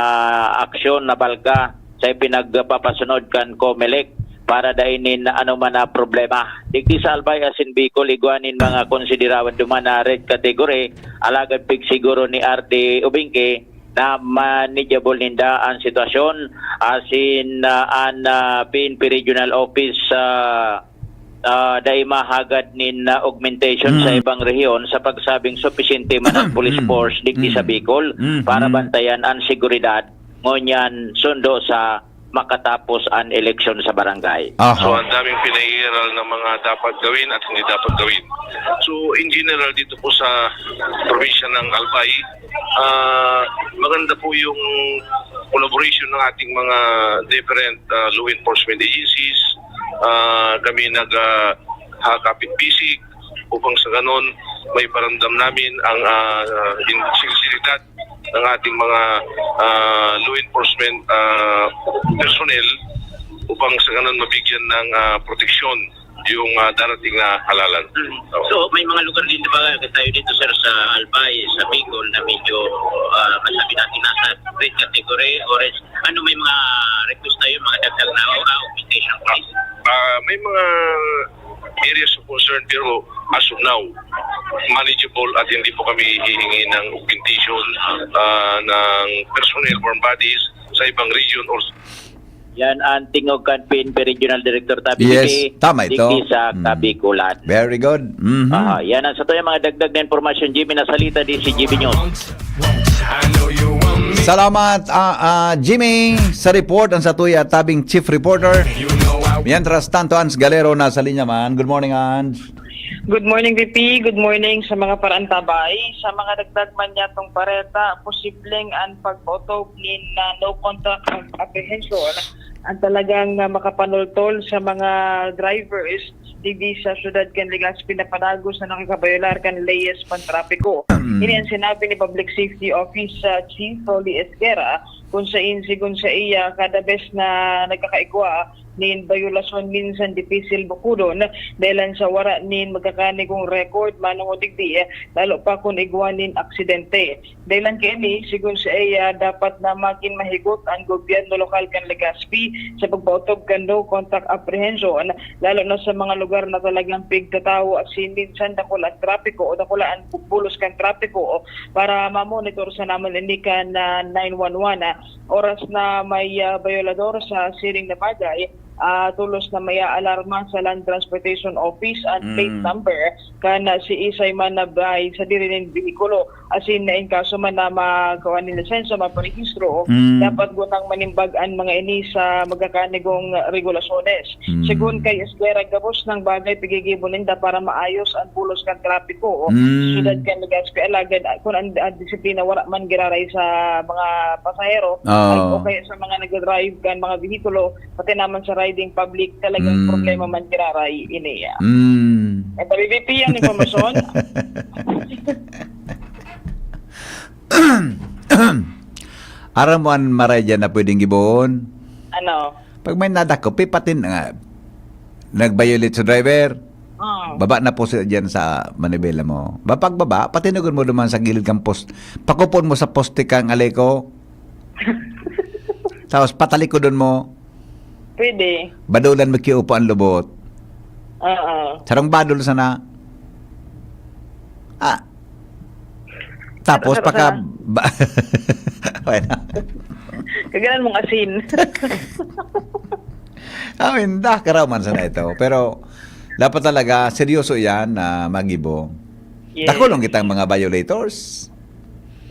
aksyon na balga sa ipinagpapasunod kan Comelec para dai nin anoman na problema. Digdi sa Albay asin Bicol, igwa nin mga konsiderado man na red category, alagad pigsiguro ni R D Ubingke na manageable ninda an sitwasyon, asin, ah, an, ah, P N P Regional Office, ah, ah, dai mahagad nin, ah, augmentation sa Mm. ibang rehiyon sa pagsabing supisyente man ang police Mm. force digdi sa Mm. Bicol Mm. para Mm. bantayan an seguridad, ngunyan sundo sa makatapos an eleksyon sa barangay. Aha. So, ang daming pinag-iiral ng mga dapat gawin at hindi dapat gawin. So, in general, dito po sa probinsya ng Albay, ah, maganda po yung collaboration ng ating mga different, ah, law enforcement agencies. Ah, kami nag, ah, ha, kapit-bisig upang sa ganon may paramdam namin ang, ah, in-, sinseridad ng ating mga, ah, law enforcement, ah, personnel upang sa ganon mabigyan ng, ah, proteksyon yung, ah, darating na halalan. Mm. Oo. So, may mga lugar din ba tayo dito, sir, sa Albay, sa Bicol na medyo, ah, masabi natin nasa red category, orange? Ano, may mga request tayo, mga dagdag na, ah, augmentation, please? Ah, may mga areas of concern, pero as of now, manageable at hindi po kami hihingi ng augmentation, ah, ng personnel or bodies sa ibang region or Yan ang tingog kan P N P Regional Director tabi Yes, digdi, tama ito. digdi sa Mm. Kabikulan. Very good. Mhm. Ah, yan ang sa tuyang mga dagdag na impormasyon, Jimmy Nasalita, D C G B News. Salamat, ah, ah, Jimmy, sa report. Ang satuya tabing chief reporter. Mientras tanto, Ans Galero nasa linya man. Good morning, Ans. Good morning, V P. Good morning sa mga paraantabay. Sa mga dagdag man niyatong pareta, posibleng an pagpaotob nin, ah, no contact ap-, apprehension ang talagang, ah, makapanultol sa mga drivers digdi sa syudad kan Legazpi na padagos na nakakabayolar kan leyes pantrapiko. Ini ang sinabi ni Public Safety Office, ah, Chief Rolly Esguerra, kun sain, sigon saiya, kada bes na nagkakaigwa nin bayolasyon, minsan dipisil bukodon, dahelan sa wara nin magkakanigong record manongod digdi, lalo pa kun igwa nin aksidente. Dahelan kaini, sigon saiya, dapat na magin mahigot an gobyerno lokal kan Legazpi sa pagpaotob kan no contact apprehension, lalo na sa mga lugar na talagang pigtatawo asin minsan dakula an trapiko o dakula an bu-, bulos kan trapiko, para mamonitor sana man ini kan, ah, nine one one, ah. Oras na may, ah, bayolador sa siring na bagay, ah, tolos na may aalarma sa Land Transportation Office an plate Mm. number kan, ah, siisay man na bay-, sadiri nin behikulo. Asin, in kaso man na magkawan nin lisenso, maparehistro, Mm. dapat gunang manimbag an mga ini sa magkakanigong regulasones. Mm. Segun kay Esguerra, gabos nang bagay pigigibo ninda para maayos an bulos kan trapiko, Mm. syudad kan Legazpi. Alagad, ah, kun an, an disiplina wara man giraray sa mga pasahero, Oo. ay, o kaya sa mga nagdadrive kan mga behikulo, pati naman sa riding public, talagang Mm. problema man giraray ini, ah. Mm. Ito, V P, ang impormasyon. Aram mo an maray diyan na pwedeng gibohon? Ano? Pag may nadakop, eh, patin-, nga, nag-violate sa driver, Oo. baba na po siya diyan sa manibela mo. Ba, pagbaba, patinugon mo duman sa gilid kang post-, pakupon mo sa poste kang aleko. Tapos patalikudon mo. Pwede. Badulan mo kiupo ang lubot. Oo. Sarong badol sana. Ah. Tapos Sarap paka sana. ba-, Bueno. Kaganan mong asin. Ah, inda, karaw man sana ito. Pero, Dapat talaga seryoso yan na magibo. Yes. Dakulong kitang mga violators.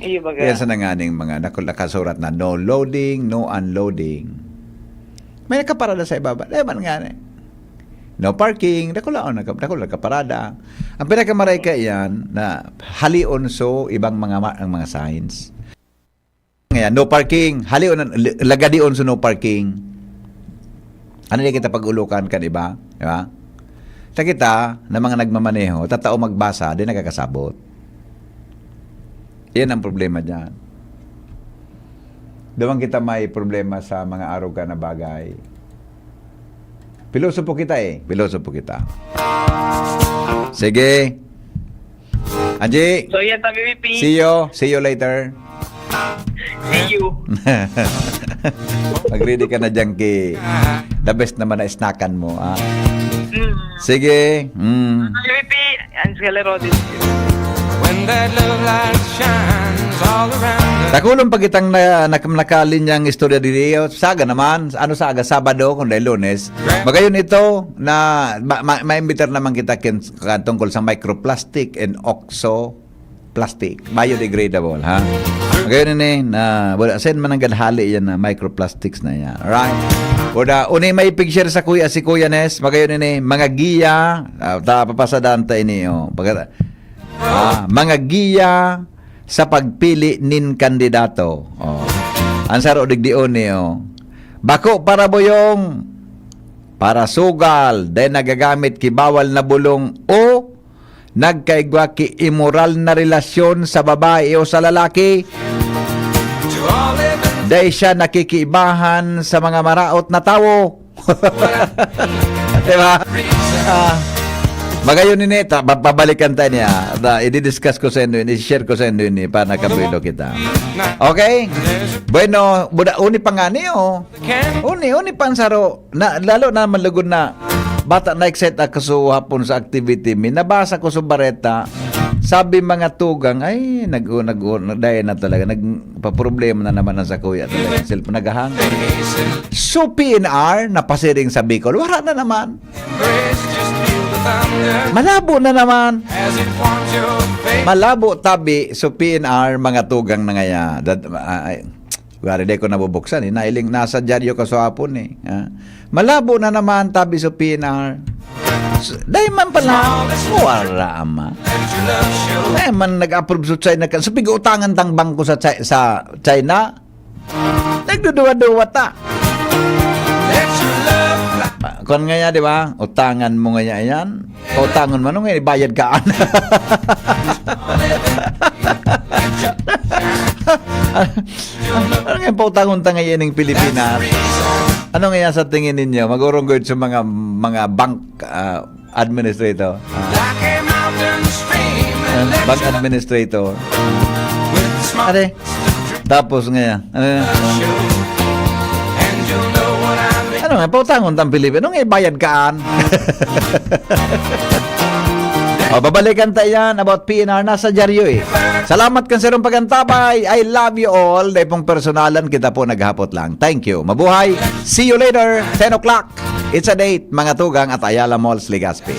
Iyo baga. Yan sa nanganing mga nakul- nakasurat na no loading, no unloading. May nakaparada sa ibaba. Dahil man nga eh. No parking, dakulaon na dakula nakaparada. Ang pinakamaray ka yan na halion so ibang mga ma- ang mga signs. Ngayon, no parking, halion na- lagadion so no parking. Ano di kita pag-ulokan kan iba, di ba? Ta kita na mga nagmamaneho, tatao magbasa, di nakakasabot. Yan ang problema dyan. Doon kita may problema sa mga aruga na bagay. Pilosopo kita eh. Pilosopo kita. Sige. Angie, So yan, Tabi P. See you. See you later. See you. Mag-ready ka na dyan ki the best naman na snackan mo. Ah. Mm. Sige. Mm. Tabi P. Angela Rodin. When that love light shines all around us. Dakulon pa kitang na, na, nakalinyang istorya diri. Saga naman, ano saga, Sabado, kung dahil Lunes. Magayon ito na ma, ma, maimbitar naman kita kin, kan tungkol sa microplastic and oxo plastic, biodegradable, ha? Magayon ini na wala sen mananggad hali yan na microplastics na yan. Alright. Wala uni may picture sa kuya si Kuya Nes, magayon ini mga giya, ah, ta papasadan ta ini oh. Pagka, ah, mga giya sa pagpili nin kandidato. Oh. Ang saro digdi ni oh. Bako para buyong, para sugal, dahil nagagamit ki bawal na bulong o nagkaigwa ki imoral na relasyon sa babae o sa lalaki. Dahil siya nakikiibahan sa mga maraot na tawo. Diba? Ah, magayon ini, ta, pa- pabalikan tayo niya. Ta, i-discuss ko sa inyo, i-share ko sa inyo ini para nakabuelo kita. Okay? Bueno, buda uni pa nga niyo. Uni, uni pansaro. Na, lalo na malugod na bata na-excite ako sa hapon sa activity mi. Nabasa ko sa bareta, sabi mga tugang, ay, nag, nag, nag, dahil na talaga, nagpaproblema na naman ang sa kuya talaga. Cellphone naghahang. So, P N R, napasiring sa Bicol, wala na naman. Malabo na naman. Malabo tabi, so P N R, mga tugang na ngaya. Dad, ay, Gari di ko nabubuksan eh. Nailing nasa dyaryo kaswapon eh. Ha? Malabo na naman, tabi sa P N R. S- Dahil man pala, wala ama. Dahil man nag-approve sa China, ka- sa pig-utangan tang bangko sa Chi- sa China, nagduduwa-duwa ta. Ah, kuwan nga yan, di ba? Utangan mo nga yan. Pautangon mo, ano nga, bayad ka? Ano nga, pautangon ta ngayon ng Pilipinas? Ano nga yan sa tingin ninyo? Mag-urunggoy sa mga, mga bank ah, administrator. Ah, bank administrator. Ate, tapos nga yan. Ano yan? Ano nga, pautangon tang Pilipino. Ano nga, bayad kaan? O, babalikan ta yan about P N R. Nasa dyaryo eh. Salamat kan sarong pagantabay. I love you all. Dahil pong personalan, kita po naghapot lang. Thank you. Mabuhay. See you later. Ten o'clock. It's a date, mga tugang at Ayala Malls, Legazpi.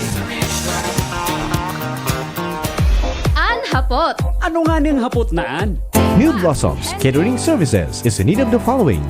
An hapot. Ano nga ning hapot na an? New Blossoms Catering Services is in need of the following: